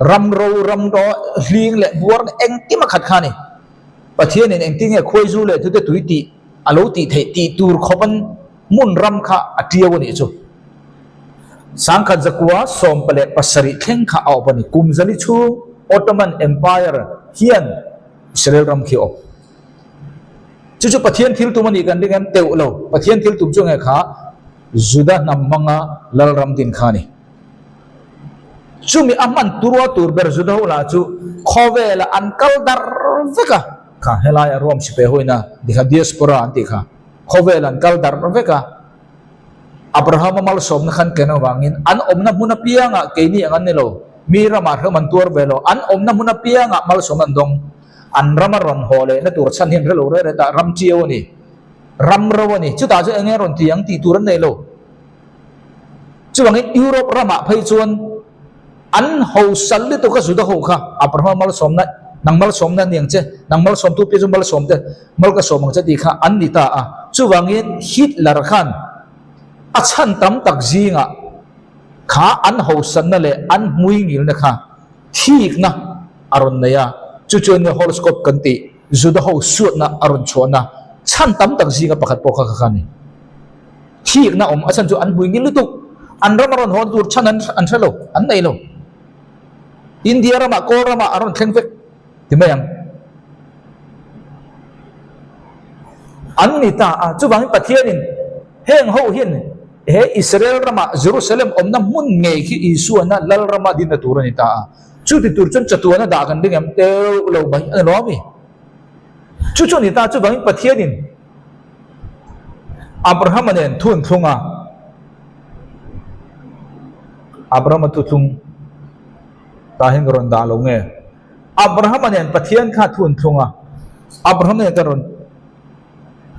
Ram ro, ram ro hling leh buar engkim a khat kha a ni. Pathianin engtin nge khuaizu leh thute tui tih a lo tih theih tih tur khawp an hmun ram kha a tiau a nih chu. 1917 thleng kha a awp a ni. Kum zali chhung Ottoman Empire hian Israel ram khi a awp. Chu chu Pathian thil tum a nih kan ring em? Teuh lo. Pathian thil tum chu nge kha Juda hnam hmanga lal ram din kha a ni. Chumi a hman turua tur ber Juda ho lah chu khawvela an kal dar vek a. Kha helai a ruam sipai hoina ti kha diaspora an tih kha khawvel an kal dar vek a. Abrahama malsawmna khan ken avangin an awmna hmun apiangah keini ang an ni lo, mi ramah hrehawm an tuar ve lo, an awmna hmun apiangah malsawmna an dawng. An rama rawn haw lehna tur chhan hian relo reh reh ta ram chiau a ni, ram ro a ni. Chutah chuan eng nge rawn ti ang tih tur an nei lo. Chuvangin Europe ramah phei chuan an hosal lutuk a Juda ho kha Abrahama malsawmna nang malsawmna a ni ang che, nang malsawmtu piah chu malsawm te mal ka sawm ang che tih kha an ni ta a. Chuvangin Hitler khan a chhan tam tak zingah kha an hosanna leh an hmuingilna kha thikna a rawn nei a, chu chuan nge Holocaust kan tih Juda ho suatna a rawn chhuahna chhan tam tak zinga pakhat pawh kha kha a ni. Thikna awm a chhan chu an hmui ngil lutuk, an ram a rawn hawn tur chhan an hre lo, an nei lo. India ramah, Kawl ramah a rawn thleng vek ti mai ang. An ni ta a, chuvangin Pathianin heng ho hian he Israel ramah Jerusalem awmna hmun ngei khi Isuana lal rama dinna tur a ni ta a. Chuti tur chuan chatuana dah kan ring em teuh lo mai a ni lo ami? Chu chu a ni ta, chuvangin Pathianin Abrahama nen thu an thlung a, Abrahama thu thlung tah hian ka rawn dah lo nge? Abrahama nen Pathian kha thu an thlung a, Abrahama nen ka rawn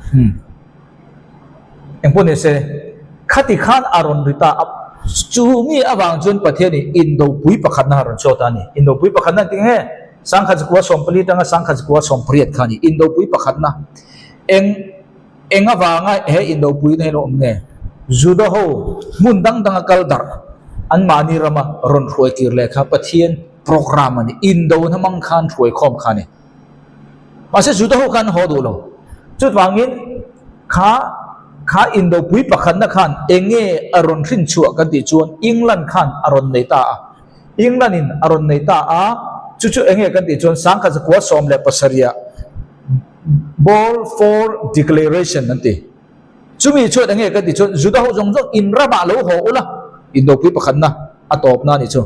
hmm engpawh ni se khati khan a rawn ri ta a, chu mi avang chuan Pathianin indopui pakhatna a rawn chhuak ta a ni. Indopui pakhatna an ti nge? 1914 atanga 1918 kha a ni. Indopui pakhatna eng eng avanga he indopui na hi lo awm nge? Juda ho hmun dang danga kal darh anmahni rama rawn hruai tir leh kha Pathian program a ni. Indona hmang khan hruai khawm kha a ni. Mahse Juda ho khan haw duh lo. Chuvangin kha kha indopui pakhatna khan eng nge a rawn hrin chhuah kan tih chuan England khan a rawn nei ta a. England in a rawn nei ta a, chu chu enge kan tih chuan 1917 ah Balfour Declaration an ti. Chumi chuan enge kan tih chuan Juda ho zawng zawng in ramah lo haw ula, indopui pakhatna a tawpna a nih chu.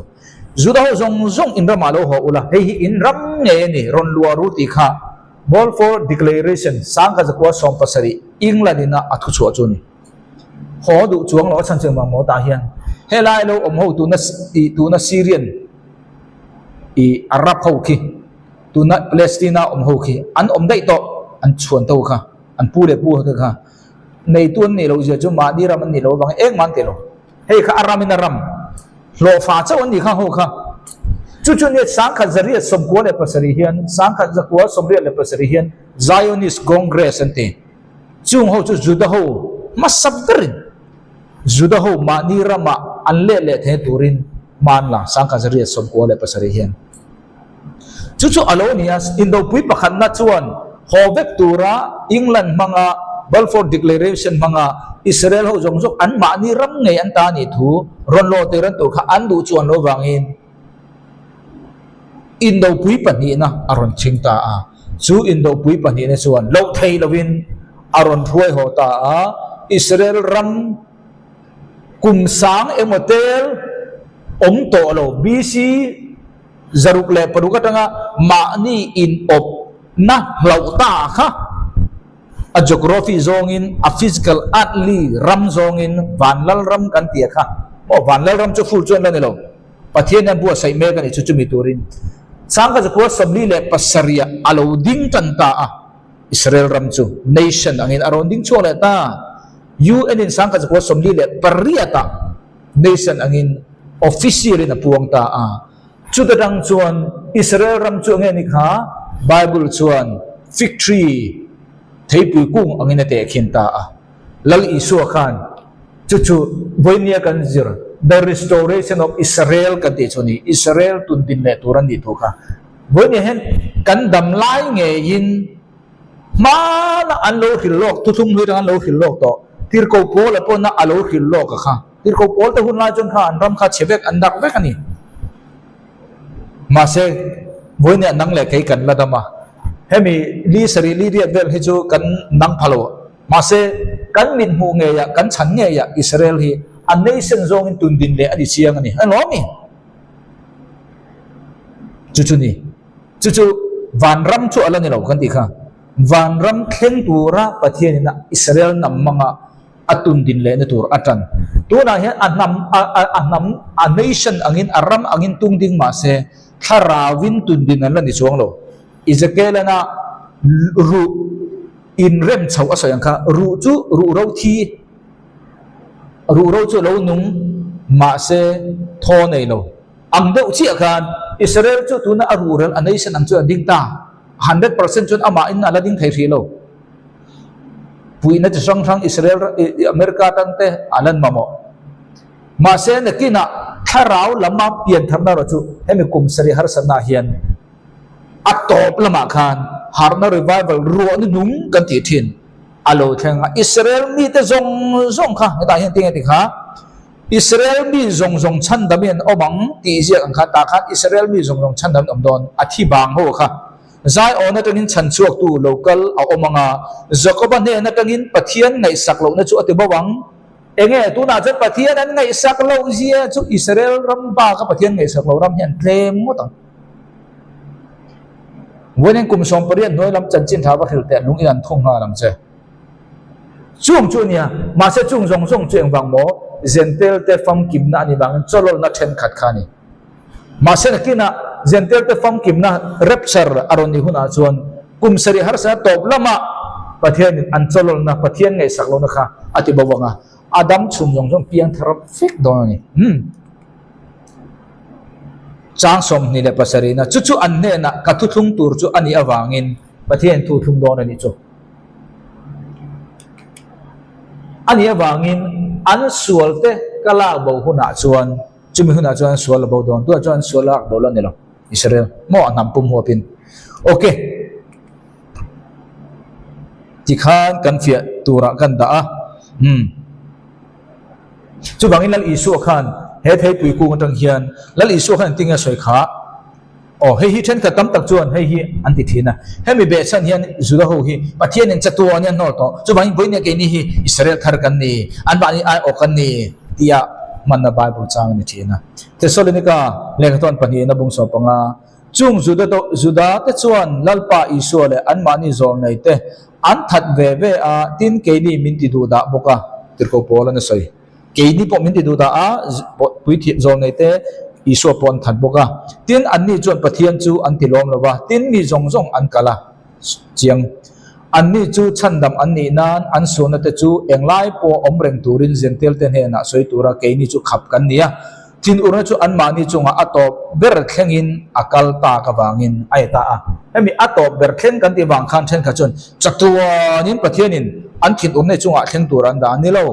Juda ho zawng zawng in ramah lo haw ula, hei hi in ram ngei a ni, rawn luah ru tih kha Balfour Declaration 1917 England in a a thuchhuah chu a ni. Haw duh chuang lo a chhan cheng vang maw tah hian helai lo awm ho tuna ih tuna Syrian ih Arab ho khi tuna Palestina awm ho khi an awm daih tawh an chhuan to kha an pu leh pu ho te kha neitu an nih loh zia chu mahni ram an nih loh avangin engmah an ti lo hei kha a ram in a ram hlawhfa chauh an nih kha ho kha chu chu nia 1997 hian 1987 hian Zionist Congress an ti. Chung ho chu Juda ho hmasa berin Juda ho mahni ramah an leh leh thei turin hman la 1997 hian. Chu chu a lo ni a, Indopui pakhatna chuan haw vek tura England hmanga Balfour Declaration hmanga Israel ho zawng zawng an mahni ram ngei an ta nih thu rawn lawh tir an tur kha an duh chuan lo vangin Indopui pahnihna a rawn chhing ta a, chu Indopui pahnihna chuan loh thei lovin a rawn hruai haw ta a, Israel ram kum sang emaw tel awm tawh lo BC 606 atanga mahni inawpna hlauh ta kha a geography zawngin a physical earthly ram zawngin Vanlal ram kan tia kha maw Vanlal ram chu full chuan la ni lo. Pathian hian buatsaih mek a nih chu chumi turin 1947 a lo ding tan ta a, Israel ram chu nation angin a rawn ding chhuak leh ta. UN in 1948 nation angin Official in a puang ta a. Chuta tang chuan Israel ram chu enge ni kha Bible chuan fig tree, theipui kung angin a tehkhin ta a. Lal Isua khan chu chu vawinia kan zir The Restoration of Israel kan tih chu a ni. Israel tun din leh tur an nih thu kha vawinia hian kan dam lai ngeiin hmana an lo hrilh lawk, thuthlung hlui atang an lo hrilh lawk tawh. Tirhkoh Paula pawhna a lo hrilh lawk a kha. Tirhkoh Paul te hun lai chuan kha an ram kha chhe vek, an dak vek a ni. Mahse, vawinia nang leh kei kan la dam a, hemi li sarih li riat vel hi chu kan nang pha lo. Mahse, kan mit hmuh ngeiah, kan chhan ngeiah Israel hi a nation zawngin tun din leh a ni chiang a ni. A lawm i? Chu chu ni. Chu chu vanram chu a la ni lo kan tih kha. Vanram thleng tura Pathianin a Israel hnam hmanga a tun din lehna tur a tan. Tunah hian a hnam, a, a, a hnam, a nation angin, a ram angin tung ding mah se, thlarauin tun din an la ni chuang lo. Ezekiel-ana ruh inrem chhoh a sawi ang kha, ruh chu ruh ro thi, ruh ro chu a lo nung mah se thaw nei lo. Ang deuh chiah khan Israel chu tuna a ruhrel a nation ang chu a ding ta. 100% chuan amahin a la ding thei hrih lo. Puihna chi hrang hrang Israel America atang te a lan mamawh. Mahse nakinah thlarau lama pian tharna erawh chu hemi kum sarih harsatna ah hian a tawp lamah khan harhna revival ruahna nung kan tih thin a lo thleng a. Israel mite zawng zawng kha hetah hian tinge ti kha Israel mi zawng zawng chhandam in an awm ang tih ziak ang kha tah khan Israel mi zawng zawng chhandam in awm dawn a thi bang ho kha. Zaiawn atangin chhan chhuaktu lo kal a awm ang a, Jakoba hnen atangin Pathian ngaihsak lohna chu a ti bo ang. Enge tunah chuan Pathian an ngaihsak loh zia chu Israel ram baka Pathian ngaihsak loh ram hi an tlem ngawt ang. Vawiin kum 18 hnuai lam chanchin tha va hrilh teh lung in an thung nghal ang che. Chung chu a nia, mahse chung zawng zawng chu engvang maw Zentel te famkimna a nih vangin chawlawlna thenkhat kha a ni. Mahse nakinah Zentel te famkimna rapture a rawn nih hunah chuan kum sarih harsa tawp lamah Pathianin an chawlawlna, Pathian ngaihsak lohna kha a ti bo vang a, a dam chhun zawng zawng piang thar vek dawn a ni. Umm. Chang 27 na chu chu an hnenah ka thuthlung tur chu a nih avangin Pathian thu thlung dawn a nih chu. A nih avangin an sualte ka lak bo hunah chuan Chumi hunah chuan sual a bo dawn. Tunah chuan sual a bo la ni lo. Israel maw a hnam pum huapin. Ok. Tikhan kan fiah turah kan dah a. Hmm. Chuvangin Lal Isua khan he theipui kung atang hian Lal Isua khan engtin nge a sawi kha? Aw, hei hi thenkhat tam tak chuan hei hi an ti thin a. Hemi behchhan hian Juda ho hi Pathianin chatuan hi an hnawl tawh. Chuvangin vawinia keini hi Israel thar kan ni, anmahni aiawh kan ni tia hmanna Bible chang a ni thin a. Thessalonika lehkhathawn pahnihna bung 15, Chung Juda Juda te chuan Lalpa Isua leh anmahni zawlnei te an that ve ve a, tin keini min ti duh dah bawk a, tirhkoh pawl an a sawi. Keini pawh min ti duh dah a, puithiam zawlnei te Isua pawh an that bawk a. Tin, anni chuan Pathian chu an ti lawm lo va, tin mi zawng zawng an kal a chiang. Anni chu chhandam an nih nan an sualna te chu englai pawh awm reng turin Zentel te hnenah sawi tura keini chu khap kan ni a. Thinurna chu anmahni chungah a tawp ber thlengin a kal tak avangin a e ta a. Hemi a tawp ber thleng kan tih vang khan thenkhat chuan chatuanin Pathianin an thinurna chungah thleng tur an dah a ni lo.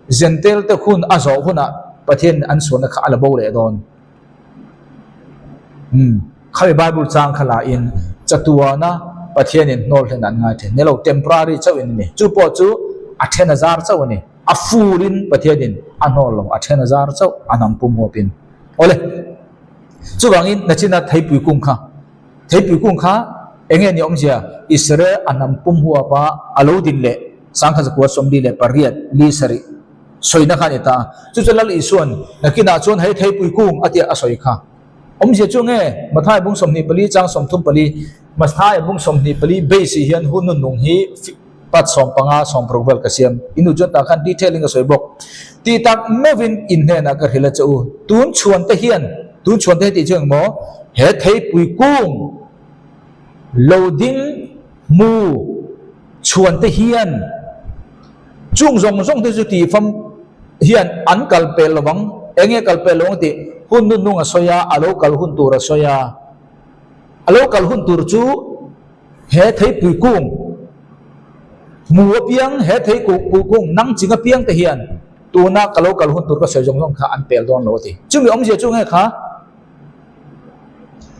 Zentel te hun a zawh hunah Pathianin an sualna kha a la bo leh dawn. Umm, khami Bible chang kha la in chatuana Pathianin hnawl hlen an ngai then. Ni lo, temporary chauhin a ni. Chu pawh chu a then a zar chauh a ni. A full-in Pathianin a hnawl lo, a then a zar chauh a hnam pum huapin. Awle, chuvangin nachina theipui kung kha, theipui kung kha eng nge ni awmzia? Israel a hnam pum huapa a lo din leh 1948 li sarih sawina kha a ni ta a. Chu chu Lal Isua'n nakinah chuan hei theipui kung a tia a sawi kha. Awmzia chu nge? Mathai bung 24 chang 34, Mathai bung 24 base hian hun nunung hi Pat 15, 60 vel ka siam. I nu chuan tah khan detail in ka sawi bawk. Tih tak meuhin in hnenah ka hrilh a che u. Tun chhuan te hian, tun chhuan te hi tih chu engmaw? He theipui kung lo ding hmu chhuan te hian chung zawng zawng te chu tihfam hian an kal pel lovang. Enge kal pel lo ang tih hun nunnung a sawi a, a lo kal hun tur a sawi a. A lo kal hun tur chu he theipui kung hmu apiang, he theipui kung nang ching apiang te hian tuna ka lo kal hun tur ka sawi zawng zawng kha an pel dawn lo a ti. Chumi awmzia chu nge kha?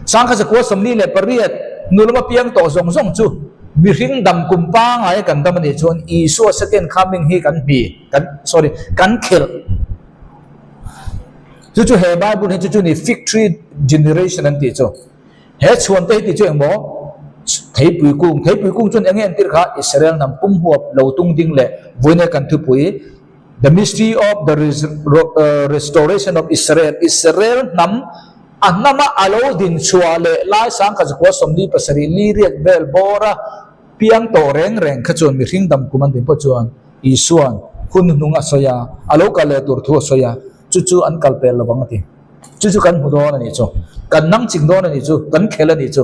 1948 hnu lama piang tawh zawng zawng chu mihring dam kum pangngai kan dam a nih chuan Isua second coming hi kan hmi, kan sorry, kan khelh. Chu chu he Bible hi chu chu ni fig tree generation an tih chu. He chhuan te hi tih chu engmaw theipui kung, theipui kung chuan enge entir kha Israel hnam pum huap lo tung ding leh vawiin kan thupui The mystery of the restoration of Israel, Israel hnam a hnama a lo din chhuah leh lai 1947 li riat vel bawra piang tawh reng reng kha chuan mihring dam kum an din pawh chuan Isua'n hun hnung a sawi a, a lo kal leh tur thu a sawi a, chu chu an kal pel lovang a ti. Chu chu kan hmu dawn a nih chu, kan nang ching dawn a nih chu, kan khel a nih chu,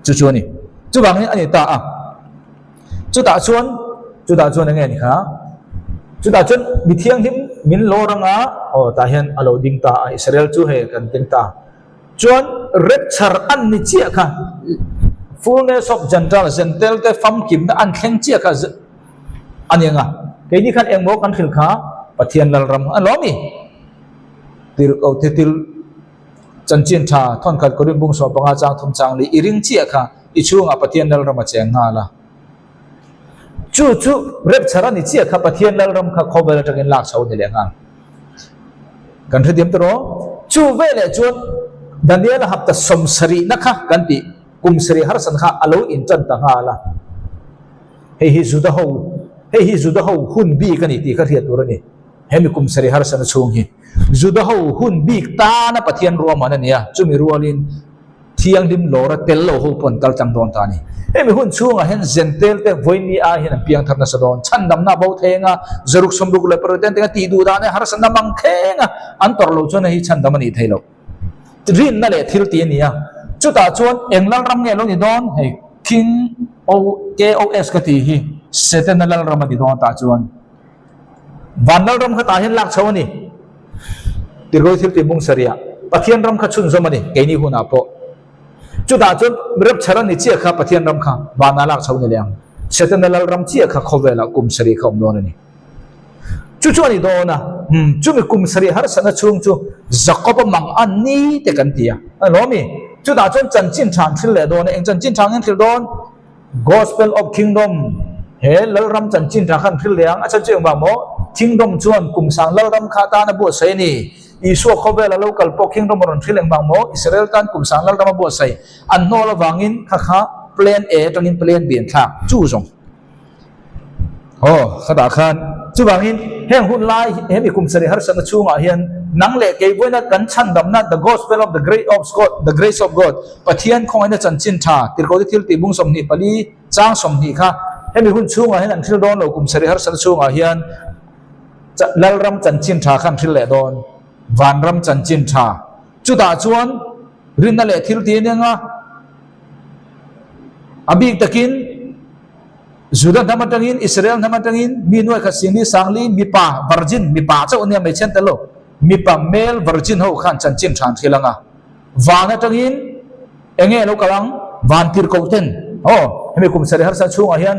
chu chu a ni. Chuvangin a ni ta a. Chutah chuan, chutah chuan enge ni kha? Chutah chuan mi thianghlim min lawr anga, aw tah hian a lo ding ta a, Israel chu hei kan ding ta. Chuan rapture an ni chiah kha, fullness of Gentile, Gentile te famkimna an thleng chiah kha a ni anga. Keini khan engmaw kan hrilh kha Pathian Lalram a lo ni. Tirhkoh thil chanchin tha thawnkhat Korin bung sawm panga chang thum chang leh i ring chiah kha i chhungah Pathian Lalram a cheng nghal a. Chu chu rapture a ni chiah kha Pathian Lalram kha khawvel atangin lak chho a ni leh nghal. Kan hrethiam tawh rawh. Chu veleh chuan Daniel-a hapta sawmsarihna kha kan tih kum sarih harsan kha a lo intan ta nghal a. Hei hi Juda ho, hei hi Juda ho hun bik a ni tih kha hriat tur a ni. Hemi kum sarih harsana chhung hi Juda ho hun bik tana Pathian ruahman a ni a, chumi rualin thianghlim lawra tel lo ho pawh an kal tlang dawn ta a ni. Hemi hun chhungah hian Zentel te vawiin ai hian an piang thar nasa dawn. Chhandamna a bo theng a, zaruk sawmruk leh paruk ten tenga tih duh dan e harsatna mang kheng a, an tawrh loh chuan hei hi chhandam a nih thei loh. Rinna leh thil tih a ni a, chutah chuan eng lalram nge lo ni dawn? Hei King O KOS ka tih hi Setana lalram a ni dawn tah chuan. Van lalram kha tah hian lak chho a ni. Tirhkawi thil tih bung sarih ah Pathian ram kha chhunzawm a ni keini hunah pawh. Chutah chuan rapture a ni chiah kha Pathian ram kha vanah lak chho ni leh ang. Setana lalram chiah kha khawvelah kum sarih kha awm dawn a ni. Chu chu a ni dawn a, umm chumi kum sarih harsatna chhung chu Jakob-a mang a ni te kan ti a. A lawm i. Chutah chuan chanchin tha an hrilh leh dawn a, eng chanchin tha nge an hrilh dawn? Gospel of Kingdom, He Lalram chanchin tha khan hril leh ang, a chhan chu engvang maw? Kingdom chuan kum sang Lalram kha tan a buatsaih a ni. Isua khawvel a lo kal pawh Kingdom a rawn hril engvang maw? Israel tan kum sang Lalram a buatsaih an hnawl avangin kha kha Plan A atangin Plan B an thlak chu zawng. Aw, khatah khan chuvangin heng hun lai hemi kum sarih harsatna chhungah hian nang leh kei vawiina kan chhandamna The Gospel of the Great of God, The Grace of God, Pathian khawngaihna chanchin tha, tirhkohte thil tih bung 24 chang 20 kha hemi hun chhungah hian an hril dawn lo kum sarih harsatna chhungah hian Lalram chanchin tha kha an hril leh dawn, Vanram chanchin tha. Chutah chuan rinna leh thil tih a ni anga a bik takin Juda hnam atangin, Israel hnam atangin mi nuai khat singli sangli mipa virgin, mipa chauh ania hmeichhia an tel lo, mipa male virgin ho khan chanchin tha an thil ang a. Van atangin enge lo kal ang? Van tirhkoh ten, aw, hemi kum sarih harsa chhungah hian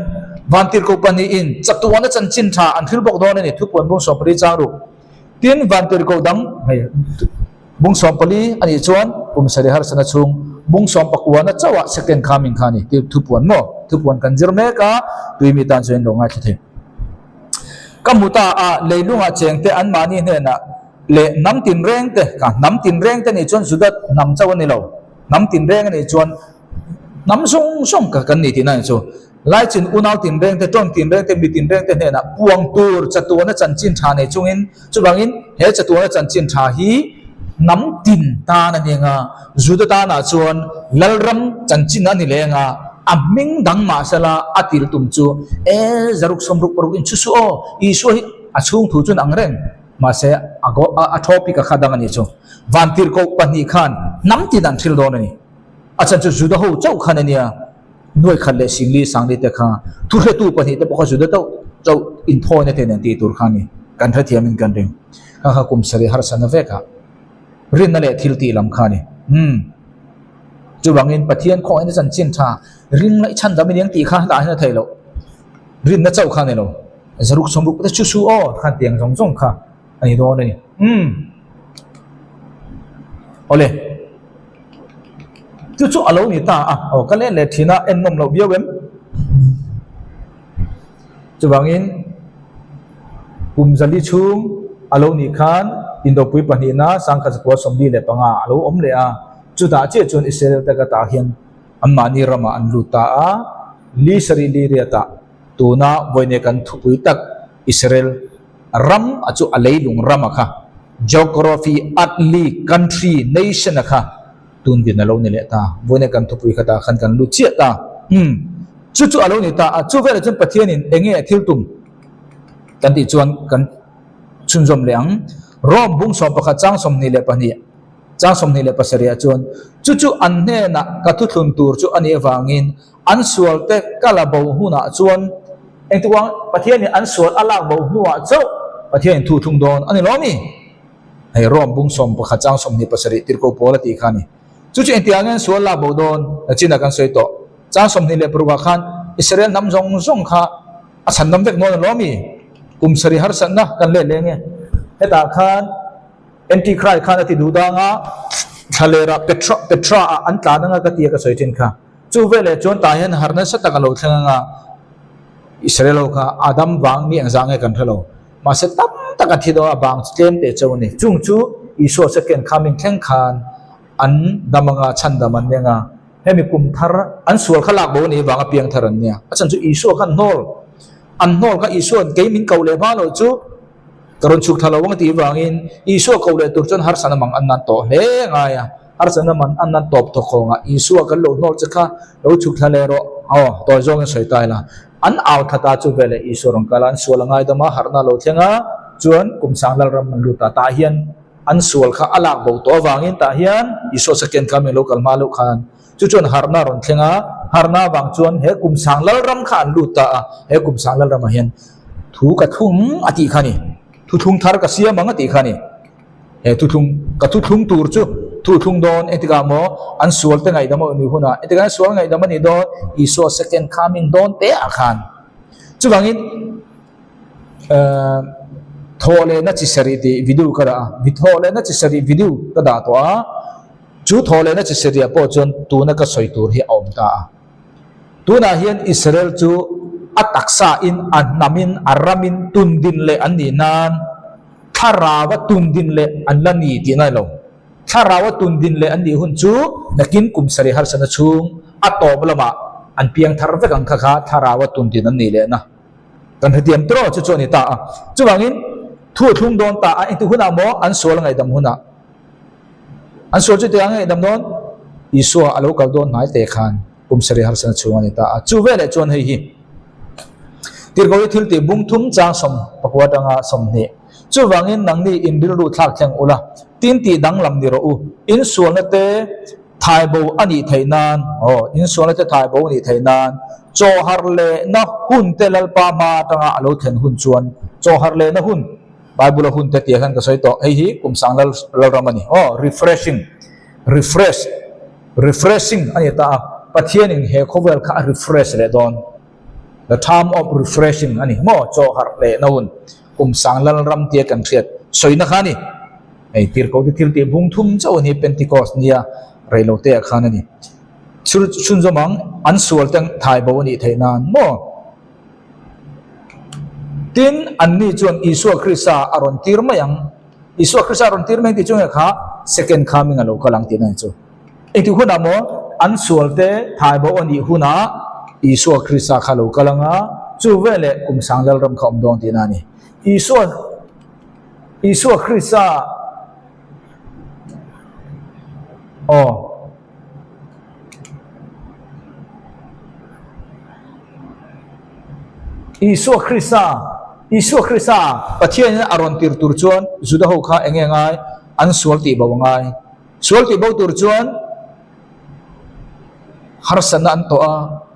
van tirhkoh pahnihin chatuana chanchin tha an thil bawk dawn a ni, thupuan bung 14 chang ruk. Tin, van tirhkoh dang, hei, Bung 14 a nih chuan kum sarih harsana chhung bung sawmpakuana chauhah second coming kha a ni tih thupuan maw? Thupuan kan zir mek a, tui mi tan chuan in lo ngaithla thei. Ka hmu ta a, leilungah chengte anmahni hnenah leh hnam tinrengte, ka hnam tinrengte nih chuan Juda hnam chauh a ni lo, hnam tinreng a nih chuan hnam zawng zawng ka kan ni tihna a ni chu. Laichin unau tinrengte, tawng tinrengte, mi tinrengte hnenah puang tur chatuana chanchin tha nei chungin, chuvangin he chatuana chanchin tha hi hnam tin tan a ni anga, Juda tanah chuan Lalram chanchin a ni leh anga, a hming dang mahsela a tir tum chu, E zaruk sawmruk paruk in chhu suh aw, Isua hi a chhung thu chuan ang reng, mahse a topic a kha dang a ni chu. Vantirhkoh pahnih khan hnam tin an hril dawn a ni. A chhan chu Juda ho chauh khan a nia. Nuai khat leh singli sangli te kha thuhretu pahnih te pawh kha Juda chauh chauh inthawina te nen tih tur kha a ni. Kan hrethiamin kan ring. Kha kha kum sarih harsatna vekah rinna leh thil tih lam kha a ni. Umm. Chuvangin Pathian khawngaihna chanchin tha ring laih chhan dam i ning tih kha dah hian a theih loh. Rinna chauh kha a ni lo. Zaruk sawmruk te chu su aw khan tiang zawng zawng kha a ni dawn a ni. Umm. Awle. Chu chu a lo ni ta a. Aw ka let leh thin a, en nawm loh viau em? Chuvangin kum zali chhung a lo nih khan Indopui pahnihna Sangkhat zakua 45 a lo awm leh a, chutah chiah chuan Israel te ka tah hian anmahni ramah an lut ta a, li sarih li riatah tuna vawiin kan thupui tak Israel ram a chu a leilung ram a kha, geography, earthly, country, nation a kha. Tun din a lo ni leh ta. Vawiin kan thupui khatah khan kan lut chiah ta. Umm. Chu chu a lo ni ta a. Chu velah chuan Pathianin eng nge thil tum kan tih chuan kan chhunzawm leh ang. Rome bung 11 chang 22, chang 27 ah chuan chu chu an hnenah ka thuthlun tur chu a nih avangin an sual te ka la bo hunah chuan engtiang Pathianin an sual a lak bo hnuah chauh Pathianin thu thlung dawn a ni lo mi? Hei Rome bung 11 chang 27 tirhkoh pawl a tih kha a ni. Chu chu engtiang nge an sual lak bo dawn? Nachinah kan sawi tawh. Chang 26 ah khan Israel hnam zawng zawng kha a chhandam vek dawn alawm i? Kum sarih harsatna kan let leng e. Hetah khan Antichrist khan a ti duh dang a, thlalera Petra Petra ah an tlan anga ka tia ka sawi thin kha. Chu veleh chuan tah hian harh nasa tak a lo thleng anga Israel ho kha Adam vang mi engzah nge kan hre lo. Mahse tam tak a thi dawn a bang chu tlem teh chauh a ni. Chung chu Isua second coming thleng khan an dam anga chhandam an nia nga, hemi kum thar an sual kha lak bo a nih vanga piang thar an nia. A chhan chu Isua khan hnawl, an hnawl kha Isua'n kei min koh leh hma loh chu ka rawn chhuk thla lo ang a tih vangin Isua koh leh tur chuan harsatna mang an nan tawh hle ngai a. Harsatna man an nan tawp thawk khawng a, Isua kan lo hnawl che kha lo chhuk thla leh rawh. Aw, tawi zawngin sawi ta ila. An au thla ta chu veleh Isua rawn kal a, an sual a ngaidam a, harhna a lo thleng a, chuan kum sang Lalram an lut a. Tah hian an sual kha a lak bo tawh avangin tah hian Isua second coming lo kal hma loh khan chu chuan harhna a rawn thleng a, harhna avang chuan he kum sang Lalram kha an lut ta a, he kum sang Lalramah hian thu ka thlung a tih kha a ni, thuthlung thar ka siam ang a tih kha a ni. He thuthlung, ka thuthlung tur chu thuthlung dawn engtikah maw an sual te ngaihdam a nih hunah engtikah an sual ngaihdam a nih dawn Isua second coming dawn te ah khan. Chuvangin eh thawh lehna chi sarih tih video ka dah a, thawh lehna chi sarih video ka dah tawh a, chu thawh lehna chi sarih ah pawh chuan tuna ka sawi tur hi a awm ta a. Tunah hian Israel chu a taksa in a hnam in a ram in tundin leh an nih nan, Thlarau a tundin leh an la ni tih ngai lo. Thlarau a tundin leh an nih hun chu nakin kum sarih harsatna chhung a tawp lamah an piang thar vek ang kha kha thlarau a tundin an nih lehna kan hrethiam tawh chu chu a ni ta a. Chuvangin thu a thlung dawn ta a, engti hunah maw an sual a ngaihdam hunah an sual chu tiang a ngaihdam dawn? Isua a lo kal dawn hnai te khan. Kum sarih harsatna chhung a ni ta a. Chu veleh chuan hei hi Tirhkoh hi thil tih bung thum chang 19 atanga 20. Chuvangin nangni in rilru thlak thleng ula, tin tih danglam ni rawh u. In sualna te thai bo a nih theih nan, aw, in sualna te thai bo a nih theih nan, chaw harh lehna hun te Lalpa hma atanga a lo thlen hun chuan, chaw harh lehna hun, Bible a hun te tih ah hian ka sawi tawh, hei hi kum sang lal lalram a ni, aw, refreshing, refresh. Refreshing a ni ta a, Pathianin he khawvel kha a refresh leh dawn. The time of refreshing a ni maw? Chaw harh leh na hun, kum sang lalram tia kan hriat sawina kha a ni. Hei tirhkoh te thil tih bung thum chauh a ni Pentecost nia reilo te ah khan a ni. Chhunzawm ang, an sual te thai bo a nih theih nan maw? Tin, anni chuan Isua Krista a rawn tir mai ang. Isua Krista rawn tir mai tih chu nge kha second coming a lo kal ang tihna chu. Engtik hunah maw an sual te thai bo a nih hunah Isua Krista kha lo kal anga chu veleh kum sang Lalram kha awm dawn tihna a ni. Isua Isua Krista aw. Isua Krista, Isua Krista Pathianin a rawn tir tur chuan Juda ho kha eng nge ngai? An sual tih bo a ngai. Sual tih bo tur chuan harsatna an tawh a,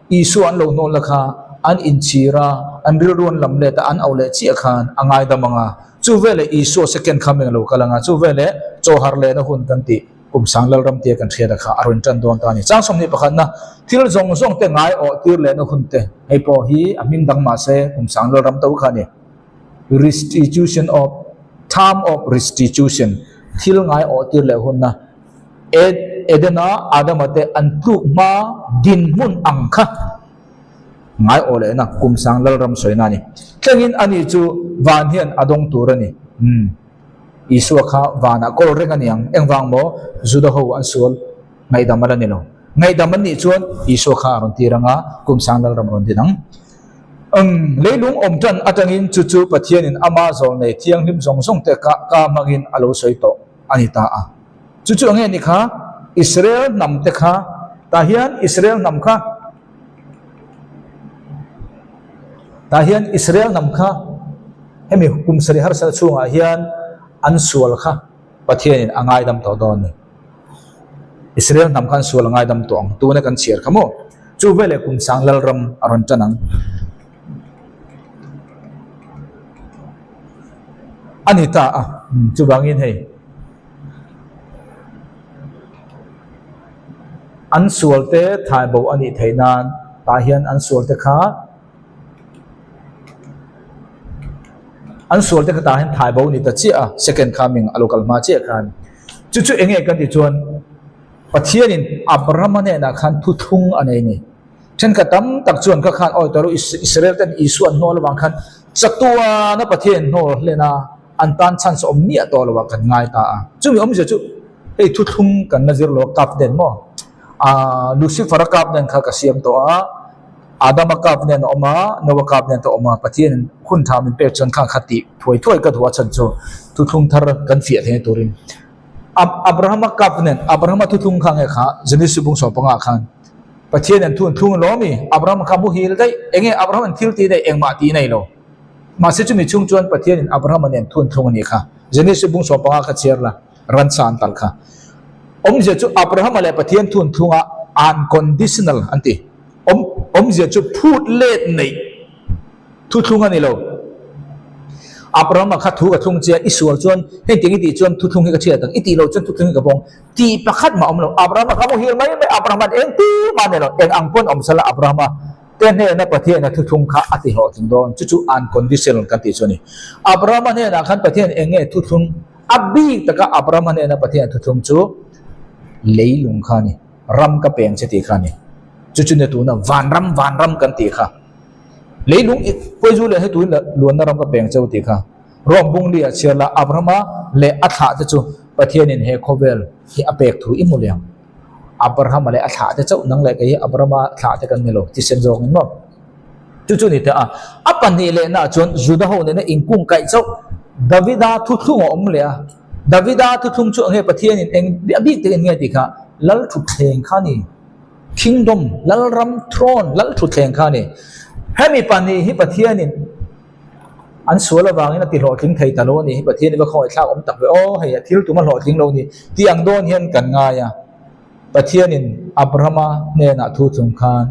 Isua an lo hnawl na kha an inchhir a, an rilru an lam let a, an auh leh chiah khan a ngaidam ang a. Chu veleh Isua second coming a lo kal ang a, chu veleh chaw har lehna hun kan tih kum sang Lalram tia kan hriat a kha a rawn tan dawn ta a ni. Chang 21na thil zawng zawng te ngai awh tir lehna hun te hei pawh hi a hming dang mah se kum sang Lalram to kha a ni. Restitution of Time of Restitution thil ngai awh tir leh hunna Edena Adama te an tluk hma dinhmun ang kha ngai awh lehna kum sang Lalram sawina a ni. Thlengin ani chu van hian a dawng tur a ni. Umm. Isua kha vanah kawl reng a ni ang. Engvang maw? Juda ho an sual ngaihdam a la ni lo. Ngaihdam an nih chuan Isua kha a rawn tir ang a, kum sang Lalram a rawn din ang. Umm, leilung awm tan atangin chu chu Pathianin ama zawlnei thianghlim zawng zawng te ka ka hmangin a lo sawi tawh a ni ta a. Chu chu enge ni kha? Israel hnam te kha, tah hian Israel hnam kha, tah hian Israel hnam kha hemi kum sarih harsatna chhungah hian an sual kha Pathianin a ngaidam tawh dawn a ni. Israel hnam khan sual a ngaidam tawh ang tuna kan chhiar kha maw? Chu veleh kum sang Lalram a rawn tan ang. A ni ta a, chuvangin hei an sual te thai bo a nih theih nan tah hian an sual te kha An sual te kha tah hian thai bo ni ta chiah a, second coming a lo kal hma chiah khan. Chu chu enge kan tih chuan Pathianin Abrahama hnenah khan thuthlung a nei a ni. Thenkhat tam tak chuan kha khan awi tawh lo Israel ten Isua an hnawl avang khan chatuana Pathian hnawl hlen a, an tan chance a awm miah tawh lo ah kan ngai ta a. Chumi awmzia chu hei thuthlung kan la zir lo a kap nen maw? Aaa Lucifer-a kap nen kha ka siam tawh a. Adama kap nen a awm a, Noa kap nen te a awm a, Pathianin hun tha min pek chuan kha kha tih thuai thuai ka duh a chhan chu thuthlung thar kan fiah theihna turin. Abrahama kap nen, Abrahama thuthlung kha nge kha Genesis bung 15 ah khan Pathianin thu an thlung alawm i, Abrahama kha muhil daih, enge Abraham an thil tih daih engmah tih nei lo. Mahse chumi chhung chuan Pathianin Abrahama nen thu an thlung a nih kha. Genesis bung 15 kha chhiar la, ransa an talh kha. Awmzia chu Abrahama leh Pathian thu an thlung a, unconditional an ti. Awm awmzia chu phut let neih thuthlung a ni lo. Abrahama kha thu ka thlung che a, i sual chuan heng tiang i tih chuan thuthlung hi ka chhiat ang, i tih loh chuan thuthlung hi ka vawng tih pakhat mah awm lo. Abrahama kha muhil mai mai, Abrahama'n eng ti mah a nei lo, eng ang pawn awm sala Abrahama te hnena Pathiana thuthlung kha a ti hlawhtling dawn, chu chu unconditional kan tih chu a ni. Abrahama hnenah khan Pathian eng nge thuthlung a bik taka Abrahama hnena Pathian thuthlung chu leilung kha a ni. Ram ka peng che tih kha a ni. Chu chu nia tuna vanram vanram kan tih kha. Leilung i Puaizu leh hetuin la luanna ram ka peng cheu tih kha. Rom bung li ah chhiar la Abrahama leh a thlah te chu Pathianin he khawvel hi a pek thu i hmu leh ang. Abrahama leh a thlah te chauh nang leh kei hi Abrahama thlah te kan ni lo thisen zawk in maw. Chu chu ni teh a. A pahnih lehna ah chuan Juda ho nena inkungkaih chauh Davida thuthlung a awm leh a. Davida thuthlung chu enge Pathianin eng a bik takin nge tih kha Lal thutthleng kha a ni. Kingdom, Lalram, Throne, Lal thutthleng kha a ni. Hemi pahnih hi Pathianin an sual avangin a ti hlawhtling thei ta lo a ni hi Pathian i va khawngaihthlak awm tak ve aw hei a thil tum a hlawhtling lo a ni tih ang dawn hian kan ngai a. Pathianin Abrahama hnenah thu chung khan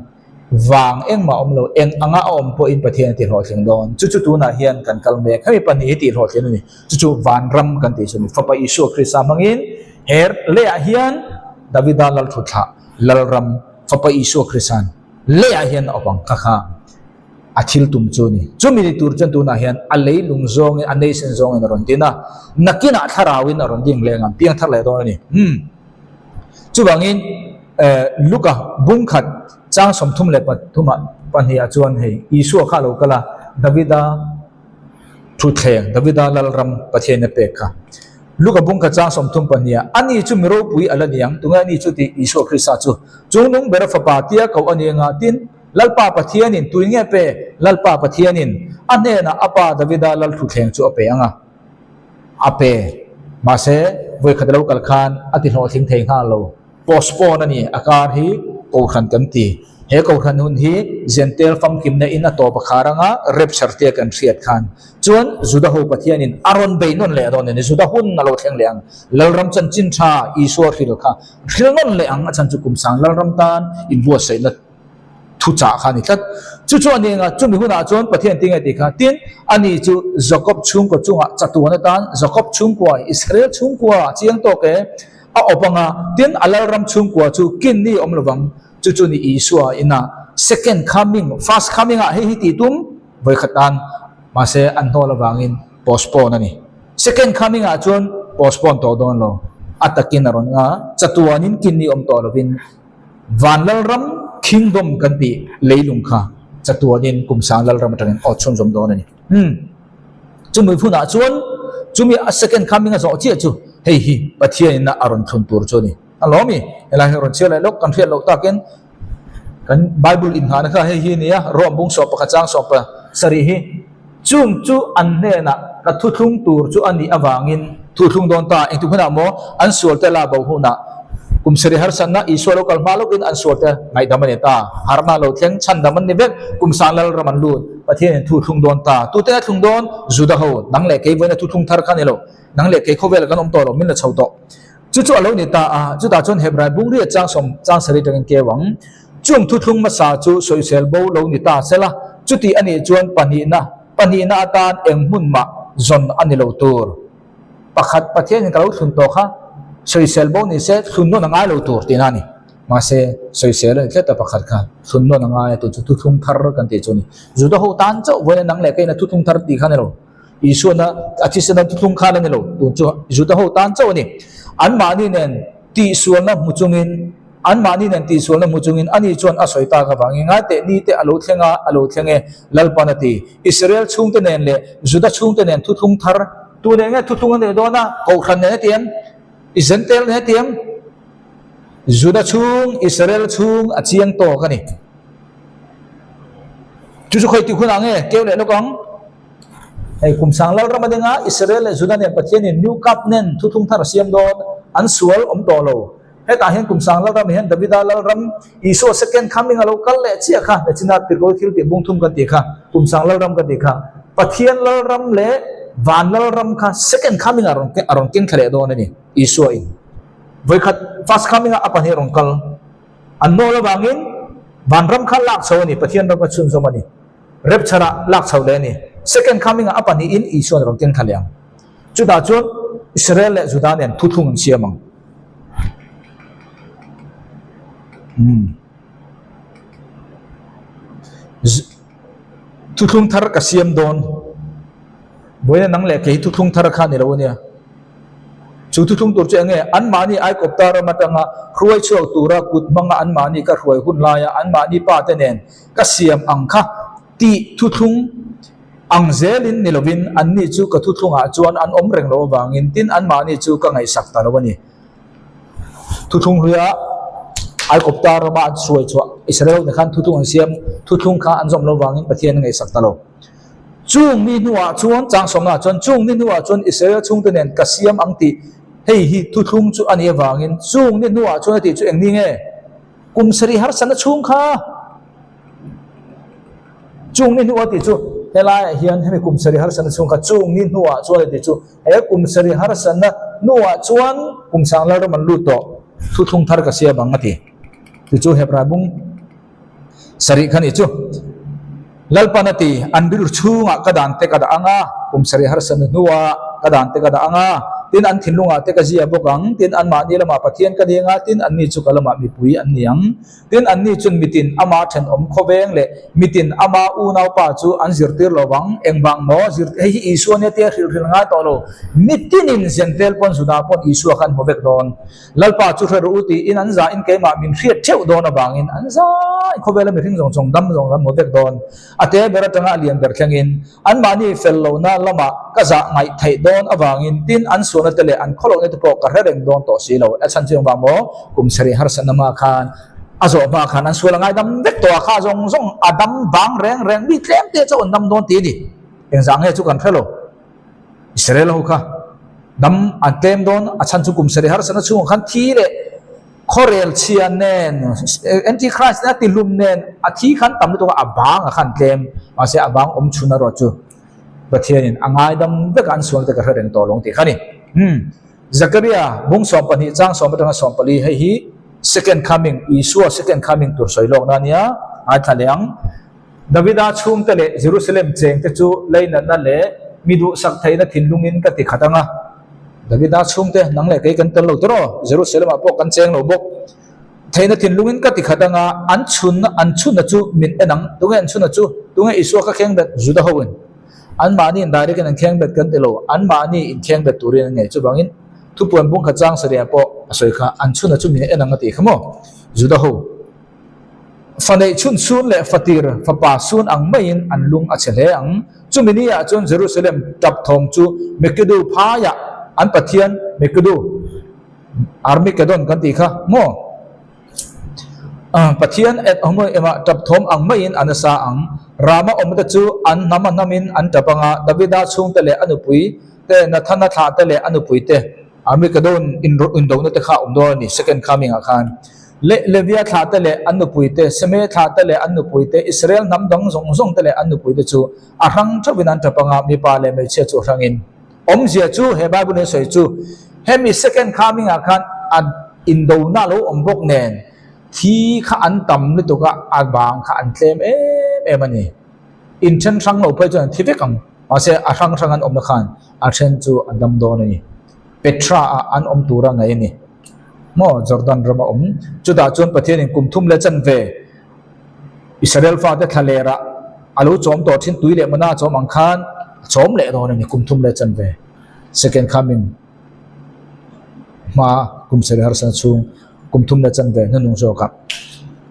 Vang engmah awm lo, eng anga a awm pawhin Pathian a tihlawhtling dawn. Chu chu tunah hian kan kal mek. Hemi pahnih hi tihlawhtlin a ni. Chu chu vanram kan tih chu a ni. Fapa Isua Krista hmangin he leiah hian Davida Lalthutthlah, Lalram, Fapa Isua Krista'n leiah hian a awp ang kha kha a thil tum chu a ni. Chumi ni tur chuan tunah hian a leilung zawngin, a nation zawngin a rawn din a. Nakinah thlarauin a rawn ding leh ang, piang thar leh dawn a ni. Umm. Chuvangin Luka bung khat chang 33 pahnih ah chuan hei Isua kha a lo kal a, Davida thutthleng, Davida lalram Pathian a pek kha. Luka bung khat chang 32 ah, Ani chu mi ropui a la ni ang, tunge ani chu tih Isua Krista chu chungnung bera fapa tia koh a ni anga tin, Lalpa Pathianin tui nge pe? Lalpa Pathianin a hnenah a pa Davida lal thutthleng chu a pe ang a. A pe. Mahse, vawikhat a lo kal khan a ti hlawhtling thei nghal lo. Postpone a ni. A kar hi Kohhran kan ti. He Kohhran hun hi Jentail famkimna in a tawp a khar anga rapture tia kan hriat khan chuan Juda ho Pathianin a rawn bei nawn leh dawn a ni. Juda hun a lo thleng leh ang. Lalram chanchin tha Isua hril kha hril nawn leh ang a chhan chu kum sang Lalram tan inbuatsaihna. thuchah kha a ni tlat. Chu chu a ni anga chumi hunah chuan Pathian tinge tih kha tin ani chu Jakob chhungkaw chungah chatuan atan Jakob chhungkua, Israel chhungkua chiang tawk e, a awp anga tin a lalram chhungkua chu kin ni awm lovang. Chu chu ni Isua ina second coming, first coming ah hei hi tih tum vawikhat tan mahse an hnawl avangin postpone a ni. Second coming ah chuan postpone tawh dawn lo. A takin a rawn nga chatuanin kin ni awm tawh lovin Van Lalram Kingdom kan tih leilung kha chatuanin kum sang Lalram atangin aw chhunzawm dawn a ni. Umm. Chumi hunah chuan chumi a second coming a zawh chiah chu hei hi Pathianin a rawn thlun tur chu a ni. A lawm i, helai hi rawn chhiar leh lawk kan hriat loh takin kan Bible inngahna kha hei hi a ni a, Rome bung sawm pakhat chang sawm pasarih hi chung chu an hnenah ka thuthlung tur chu a nih avangin thuthlung dawn ta engtik hunah maw an sualte la bo hunah kum sarih harsatna Isua lo kal hma lawkin an sualte ngaihdam a ni ta, harhna lo thleng chhandam an ni vek, kum sang lalram an lut, Pathianin thuthlung dawn ta, tute a thlung dawn? Juda ho, nang leh kei vawiina thuthlung thar kha ni lo, nang leh kei khawvela kan awm tawh lo, min la chho tawh. Chu chu a lo ni ta a, chutah chuan Hebrai bungria chang sawm chang sarih atangin keu ang. Chung thuthlung hmasa chu sawisel bo lo ni ta sela, chuti a nih chuan pahnihna, pahnihna atan eng hmun mah zawn a ni lo tur. Pakhat Pathianin ka lo thlun tawh kha sawisel bo ni se thlun nawn a ngai lo tur tihna a ni. Mahse, sawisel a ni tlet a pakhat kha thlun nawn a ngai a, tun chu thuthlung thar kan tih chu a ni. Juda ho tan chauh vawiin nang leh keiin a thuthlung thar tih kha a ni lo. Isuana a thisen a thuthlung khan a ni lo, tun chu Juda ho tan chauh a ni. Anmahni nen tihsualna hmu chungin, anmahni nen tihsualna hmu chungin ani chuan a sawi tak avangin ngai teh ni te a lo thleng a, a lo thleng e, Lalpan a ti. Israel chhungte nen leh Juda chhungte nen thuthlung thar tu nen nge thuthlung a neih dawn a, Kohhran nen a ti em? Izentel nen a ti em? Juda chhung, Israel chhung a chiang tawk a ni. Chu chu khawi tih hunah nge keu leh lawk ang? Hei kum sang Lalram a ding a, Israel leh Juda nen Pathianin New Covenant thuthlung thar a siam dawn, an sual awm tawh lo. Hetah hian kum sang Lalram hian Davida Lalram, Isua second coming a lo kal leh chiah kha, Nachina Tirhkoh thil tih bung thum kan tih kha, kum sang Lalram kan tih kha, Pathian Lalram leh Van Lalram kha second coming a rawn a rawn keng thla leh dawn a ni, Isua in vawikhat first coming a a pahnih a rawn kal an hnawl avangin Vanram kha lak chho a ni, Pathian ram kha chhunzawm a ni. Rapture-ah lak chho leh a ni. Second Coming-ah a pahnihin Isua'n rawn keng thla leh ang. Chutah chuan Israel leh Juda nen thuthlung an siam ang. Hmm. Thuthlung thar ka siam dawn. Vawiina nang leh kei thuthlung thar kha ni lo a nia. Chu thuthlung tur chu eng nge? Anmahni Aikawpta ram atanga hruai chhuak tura kut hmanga anmahni ka hruai hun laia anmahni pate nen ka siam ang kha tih thuthlung ang zelin ni lovin anni chu ka thuthlungah chuan an awm reng lo avangin tin anmahni chu ka ngaihsak ta lo a ni. Thuthlung hluia Aikawpta rama an hruai chhuah Israel ho khan thuthlung an siam thuthlung kha an zawm lo avangin Pathian a ngaihsak ta lo. Chung ni hnuah chuan chang sawmnaah chuan chung ni hnuah chuan Israel chhungte nen ka siam ang tih hei hi thuthlung chu a nih avangin chung ni hnuah chuan a tih chu eng ni nge? Kum sarih harsatna chhung kha chung ni hnuah tih chu helaiah hian hemi kum sarih harsatna chhung kha chung ni hnuah chuan a tih chu he kum sarih harsatna hnuah chuan kum sang lalram an lut tawh thuthlung thar ka siam ang a ti. Ti chu Hebrai bung sarih kha nih chu Lalpan a ti, an rilru chhungah ka dan te ka dah ang a, kum sarih harsatna hnuah ka dan te ka dah ang a, tin an thinlungah te ka zia bawk ang, tin anmahni lamah Pathian ka ding a, tin anni chu ka lamah mipui an ni ang. Tin anni chun mitin ama thenawm khawveng leh mitin ama unaupa chu an zirtir lo vang, engvang maw zir hei hi Isua nia tia hrilh hrilh ngai tawh lo, mitinin Zentel pawn Juda pawn Isua kha an hmu vek dawn. Lalpa chu hre rawh u tiin an zahin keimah min hriat theuh dawn avangin an zai khawvela mihring zawng zawng dam zawng an hmu vek dawn. A te ber atanga a lian ber thlengin anmahni fel lohna lamah ka zah ngaih theih dawn avangin tin an sualna te leh an khawlohna te pawh ka hre reng dawn tawh si lo. A chhan chu engvang maw? Kum sarih harsatna hma khan a zawh hma khan an sual a ngaidam vek tawh a, kha zawng zawng a dam vang reng reng mi tlem te chauh an dam dawn ti a ni. Engzah nge chu kan hre lo. Israel ho kha dam an tlem dawn a chhan chu kum sarih harsatna chhungah khan thi leh khawrel chhia nen antichrist nen a ti hlum nen a thi khan tam lutuk a a bang a khan tlem mahse a bang awm chhun erawh chu Pathianin a ngaidam vek a an sual te ka hre reng tawh lo ang tih kha a ni. Umm Zakaria bung 12 chang 1 atanga 14 hei hi second coming Isua second coming tur sawi lawkna a nia. Ngaithla leh ang. Davida chhungte leh Jerusalem chengte chu leinatna leh mi duhsak theihna thinlungin ka ti khat ang a. Davida chhungte, nang leh kei kan tel lo tawh aw, Jerusalem-ah pawh kan cheng lo bawk. Theihna thinlungin ka ti khat ang a, an chhunna, an chhunna chu min en ang. Tunge an chhunna chu? Tunge Isua ka kheng bet? Juda hoin. Anmahni in direct in an kheng bet kan ti lo, anmahni in kheng bet turin an ngei. Chuvangin thupuan bung khat chang sarih ah pawh a sawi kha, an chhunna chu min en ang a tih kha maw? Juda ho. Fa neih chhun sun leh fatir fapa sun ang maiin an lung a chhe hle ang. Chumi ni ah chuan Jerusalem tap thawm chu Mekidu phaiah an Pathian Mekidu, Armageddon kan tih kha maw? Pathian et awm emah tap thawm ang maiin a nasa ang. Rama awmte chu an hnam a hnamin an tap anga Davida chhungte leh a nupui te, Nathana thlah te leh a nupui te. Armageddon indona te kha a awm dawn a ni, second coming ah khan. Leh Levia thlah te leh an nupui te, Semei thlah te leh an nupui te, Israel hnam dang zawng zawng te leh an nupui te chu a hrang theuhin an tap anga, mipa leh hmeichhia chu a hrangin. Awmzia chu he Bible in a sawi chu hemi second coming ah khan a indona lo awm bawk nen thi kha an tam lutuk a, a vang kha an tlem em em a ni. Inthen hrang lo phei chuan an thi vek ang, mahse a hrang hrang an awmna khan a then chu a dam dawn a ni. Petra ah an awm tura ngaih a ni. Maw Jordan rama awm. Chutah chuan Pathianin kum thum leh chanve Israel fate thla lerah a lo chawm tawh thin tui leh mana chawm ang khan a chawm leh dawn a ni kum thum leh chanve. Second coming hma kum sarih harsana chhung kum thum leh chanve hnunung zawkah.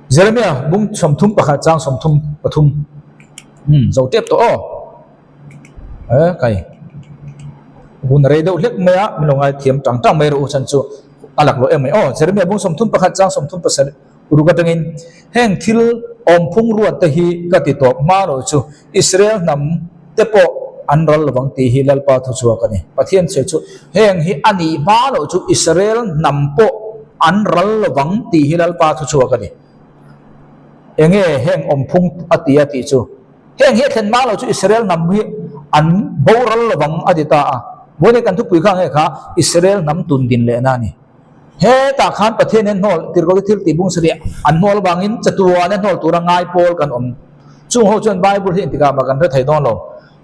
Jeremiah bung 31 chang 33 umm zo tep tawh aw. E kai hun rei deuh hlek mai a min lo ngai thiam tang tang mai rawh u chan chu a lak loh em mai aw Jeremiah bung 31 chang 37 ruk atangin heng thil awm phung ruat te hi ka ti tawp hma loh chu Israel hnam te pawh an ral lovang tih hi Lalpa thu chhuak a ni Pathian sawi chu heng hi a nih hma loh chu Israel hnam pawh an ral lovang tih hi Lalpa thu chhuak a ni enge heng awm phung a ti a tih chu Heng hi a thlen hma lo chu Israel hnam hi an boral lovang a ti ta a. Vawiin kan thupui kha nge kha Israel hnam tun din lehna a ni. Hetah khan Pathian hian hnawl tirhkoh te thil tih bung sarih an hnawl avangin chatuan a hnawl tura ngai pawl kan awm. Chung ho chuan Bible hi engtikah mah kan hre thei dawn lo.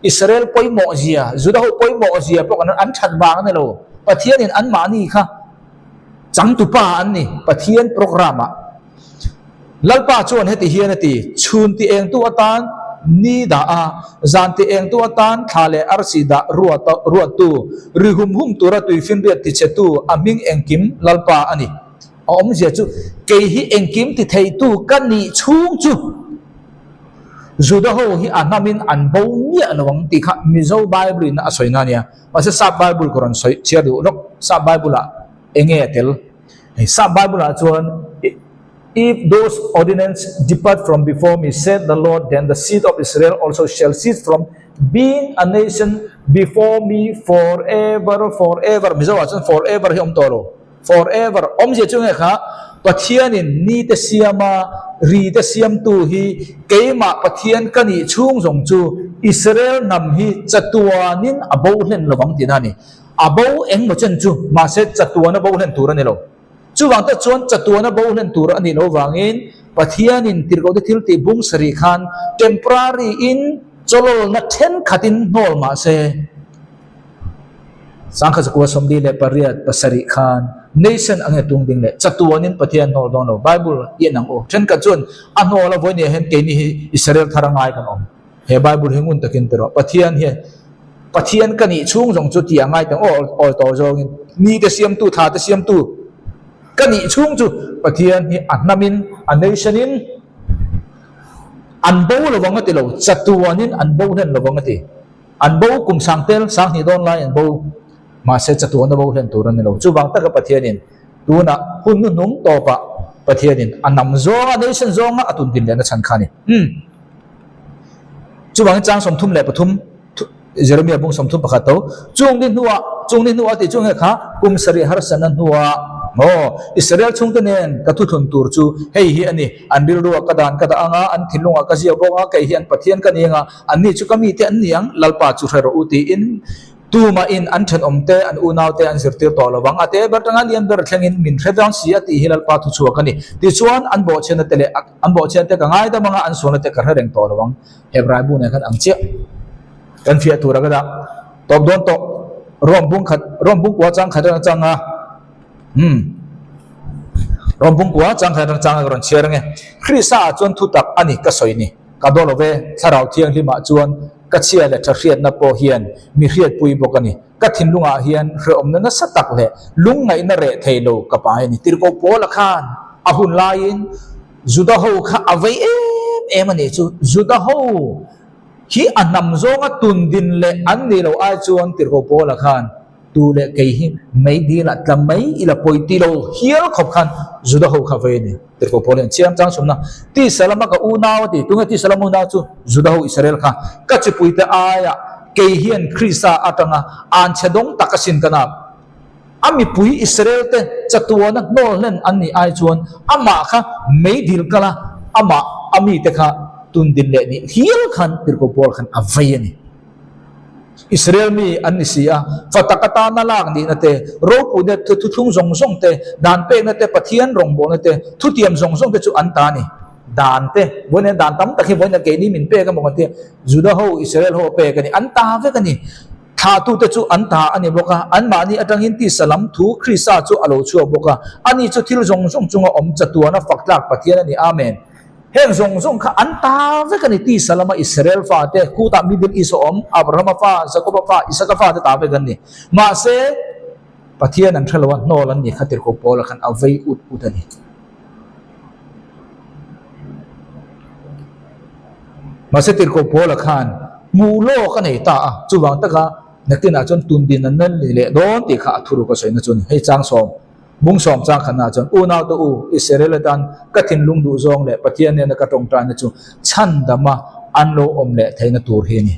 Israel pawimawh zia, Juda ho pawimawh zia pawh kan an that vang a ni lo. Pathianin anmahni kha changtupa an ni Pathian program ah. Lalpa chuan heti hian a ti, Chhun ti engtu atan ni dah a, zan ti engtu atan thla leh arsi dah ruattu, ri hum hum tura tuifinriat tichhetu a hming engkim Lalpa a ni. A awmzia chu, Kei hi engkim ti theitu ka nih chhung chu Juda ho hi a hnamin an bo miah lo ang tih kha Mizo Bible in a sawi na a nia. Mahse Sap Bible ka rawn sawi chhiar duh lawk, Sap Bible ah enge a tel? Hei Sap Bible ah chuan If those ordinance depart from before me, said the Lord, then the seed of Israel also shall cease from being a nation before me forever, forever. Mizo ah chuan forever hi awm tawh lo. Forever. Awmzia chu nge kha Pathianin ni te siama ri te siamtu hi keimah Pathian ka nih chhung zawng chu Israel hnam hi chatuanin a bo hlen lovang tihna a ni. A bo eng maw chen chu, mahse chatuana bo hlen tur a ni lo. Chuvang tak chuan chatuana bo hlen tur a nih loh vangin Pathianin tirhkohte thil tih bung sarih khan temporary in chawlawlna thenkhatin hnawl mahse 1948 pasarih khan nation ang e tung ding leh chatuanin Pathian hnawl dawn lo. Bible i en ang u. Thenkhat chuan a hnawl a vawinia hian keini hi Israel thar a ngai kan awm. He Bible hi ngun takin ti rawh. Pathian hian Pathian ka nih chhung zawng chu tih a ngai tang aw awl tawh zawngin ni te siamtu thla te siamtu ka nih chhung chu Pathian hi a hnamin a nation in an bo lovang a ti lo chatuanin an bo hlen lovang a ti. An bo kum sang tel sang hnih dawn lai an bo mahse chatuan a bo hlen tur a ni lo. Chuvang taka Pathianin tunah hun hnuhnung tawpah Pathianin a hnam zawnga nation zawnga a tun din lehna chhan kha a ni. Umm. Chuvangin chang 33 Jeremiah bung 31 to chung ni hnuah chung ni hnuah tih chu nge kha kum sarih harsatna hnuah maw Israel chhungte nen ka thuthlun tur chu hei hi a ni an rilruah ka dan ka dah anga an thinlungah ka ziak bawk a kei hi an Pathian ka ni anga anni chu ka mite an ni ang Lalpa chu hre rawh u tiin. Tumahin an thenawmte, an unaute an zirtir tawh lo vang. A te ber tanga lian ber thlengin min hre vang si a tih hi Lalpa thu chhuak a ni. Tichuan, an bawhchhiatna te leh an bawhchhiatna te ka ngaidam anga an sualna te ka hre reng tawh lo vang. Hebrai bu nen khan ang chiah kan fiah tur a ka dah tawp dawn tawh. Rom bung khat, Rom bung kua chang khat atang changa, umm, Rom bung kua chang khat atang changa ka rawn chhiar ange. Krista ah chuan thu tak a ni ka sawi ni. Ka daw lo ve, Thlarau Thianghlimah chuan ka chhia leh tha hriatna pawh hian mi hriatpui bawk a ni. Ka thinlungah hian hrehawmna nasa tak leh lungngaihna reh thei lo ka pai a ni. Tirhkoh Paula khan a hun laiin Juda ho kha a vei em em a nih chu. Juda ho hi a hnam zawnga tun din leh an nih loh ai chuan Tirhkoh Paula khan tu leh kei hi mei dilah tla mai ila pawi ti lo hial khawp khan Juda ho kha vei a ni. Tirhkoh Paul hian chiang chang chhumna tisa lama ka unau a ti. Tunge tisa lama unau chu? Juda ho Israel kha ka chipuite aiah kei hian Krista atanga anchhe dawng tak asin ka nap. A mipui Israel te chatuana hnawl hlen an nih ai chuan amah kha meidil kal a, amah a mite kha tundin leh nih hial khan Tirhkoh Paul khan a vei a ni. Israel mi an ni si a, fa tak atana lak nihna te, ropuina te, thuthlung zawng zawng te, dan pekna te, Pathian rawngbawlna te, thutiam zawng zawng te chu an ta a ni. Dan te, vawiin dan tam tak hi vawiin keini min pek emaw kan tia, Juda ho, Israel ho a pek a ni, an ta vek a ni. Thlahtute chu an ta a ni bawk a, anmahni atangin tisa lam thu Krista chu a lo chhuak bawk a, ani chu thil zawng zawng chunga awm chatuana fak tlak Pathian a ni. Amen. Heng zawng zawng kha an ta vek a ni, tisa lama Israel fate, khutah Middle East a awm, Abrahama fa, Jakoba fa, Isaka fate ta vek an ni. Mahse, Pathian an hre lo a, hnawl an ni kha tirhkoh Paula khan a vei ut ut a ni. Mahse, tirhkoh Paula khan hmuh lawk a nei ta a, chuvang taka nakinah chuan tundin an la ni leh dawn tih kha a thuruk a sawina chu a ni. Hei chang sawm. Bung sawm chang khatna chuan, Unaute u, Israel atan ka thinlung duh zawng leh Pathian nena ka tawngtaina chu chhandama an lo awm leh theihna tur hi a ni.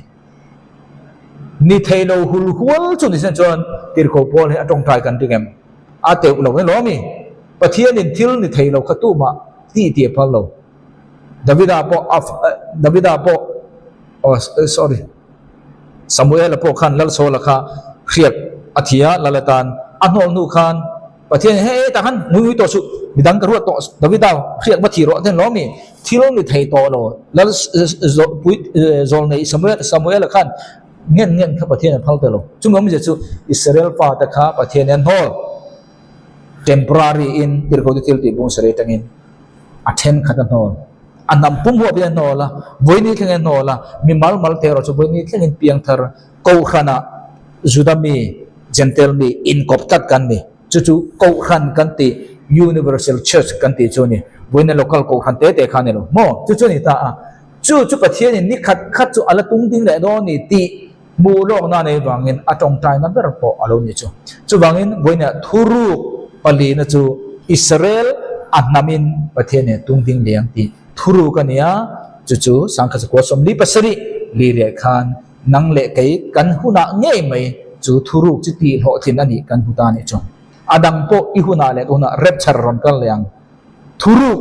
Ni thei lo hul hual chu ni sen chuan tirhkoh Paul hi a tawngtai kan ring em? A teuh lo emaw a mi? Pathianin thil ni thei lo kha tumah tih tih a phal lo. Davida pawh a Davida pawh oh sorry. Samuela pawh khan Lalsawla kha hriat a thi a, Lal atan a hnawh hnu khan Pathian in hei tah khan ngui ngui tawh suh, midang ka ruat tawh Davida hriat va thi rawh ten lawm i thil ni thei tawh lo Lal pui zawlnei Samuela khan ngen ngen kha Pathian a phal ta lo. Chumi awmzia chu Israel fate kha Pathian in an hnawl temporary in tirhkohte thil tih bung sarei atangin a thenkhat a hnawl. A hnam pum huap hian a hnawl a, vawiini thlengin a hnawl a, mi mal mal te erawh chu vawiini thlengin piangthar Kohhranah Juda mi, Jentail mi inkawp tlat kan ni. Chu chu Kohhran kan tih, Universal Church kan tih chu a ni. Vawiina local Kohhran te te kha a ni lo maw? Chu chu a ni ta a. Chu chu Pathianin ni khat khat chu a la tung ding leh dawn a ni tih hmuh lawkna a nei vangin a tawngtaina ber pawh a lo ni chu. Chuvangin vawiinah thuruk palina chu Israel a hnamin Pathian nen tung ding liang tih thuruk a ni a, chu chu Sangkhat Sakua 47 liriah khan nang leh kei kan hunah ngei mai chu thuruk chu tih hlawhtlin a nih kan hmu ta a nih chu. A dang pawh i hunah leh ka hunah rapture rawn kal leh ang. Thuruk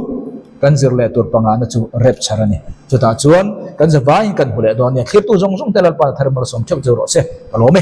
kan zir leh tur pangana chu rapture a ni. Chutah chuan kan zavaiin kan hmu leh dawn nia. Thlirtu zawng zawng te Lalpa Tharmalsawm theuh chu rawh se. Ka lawm e.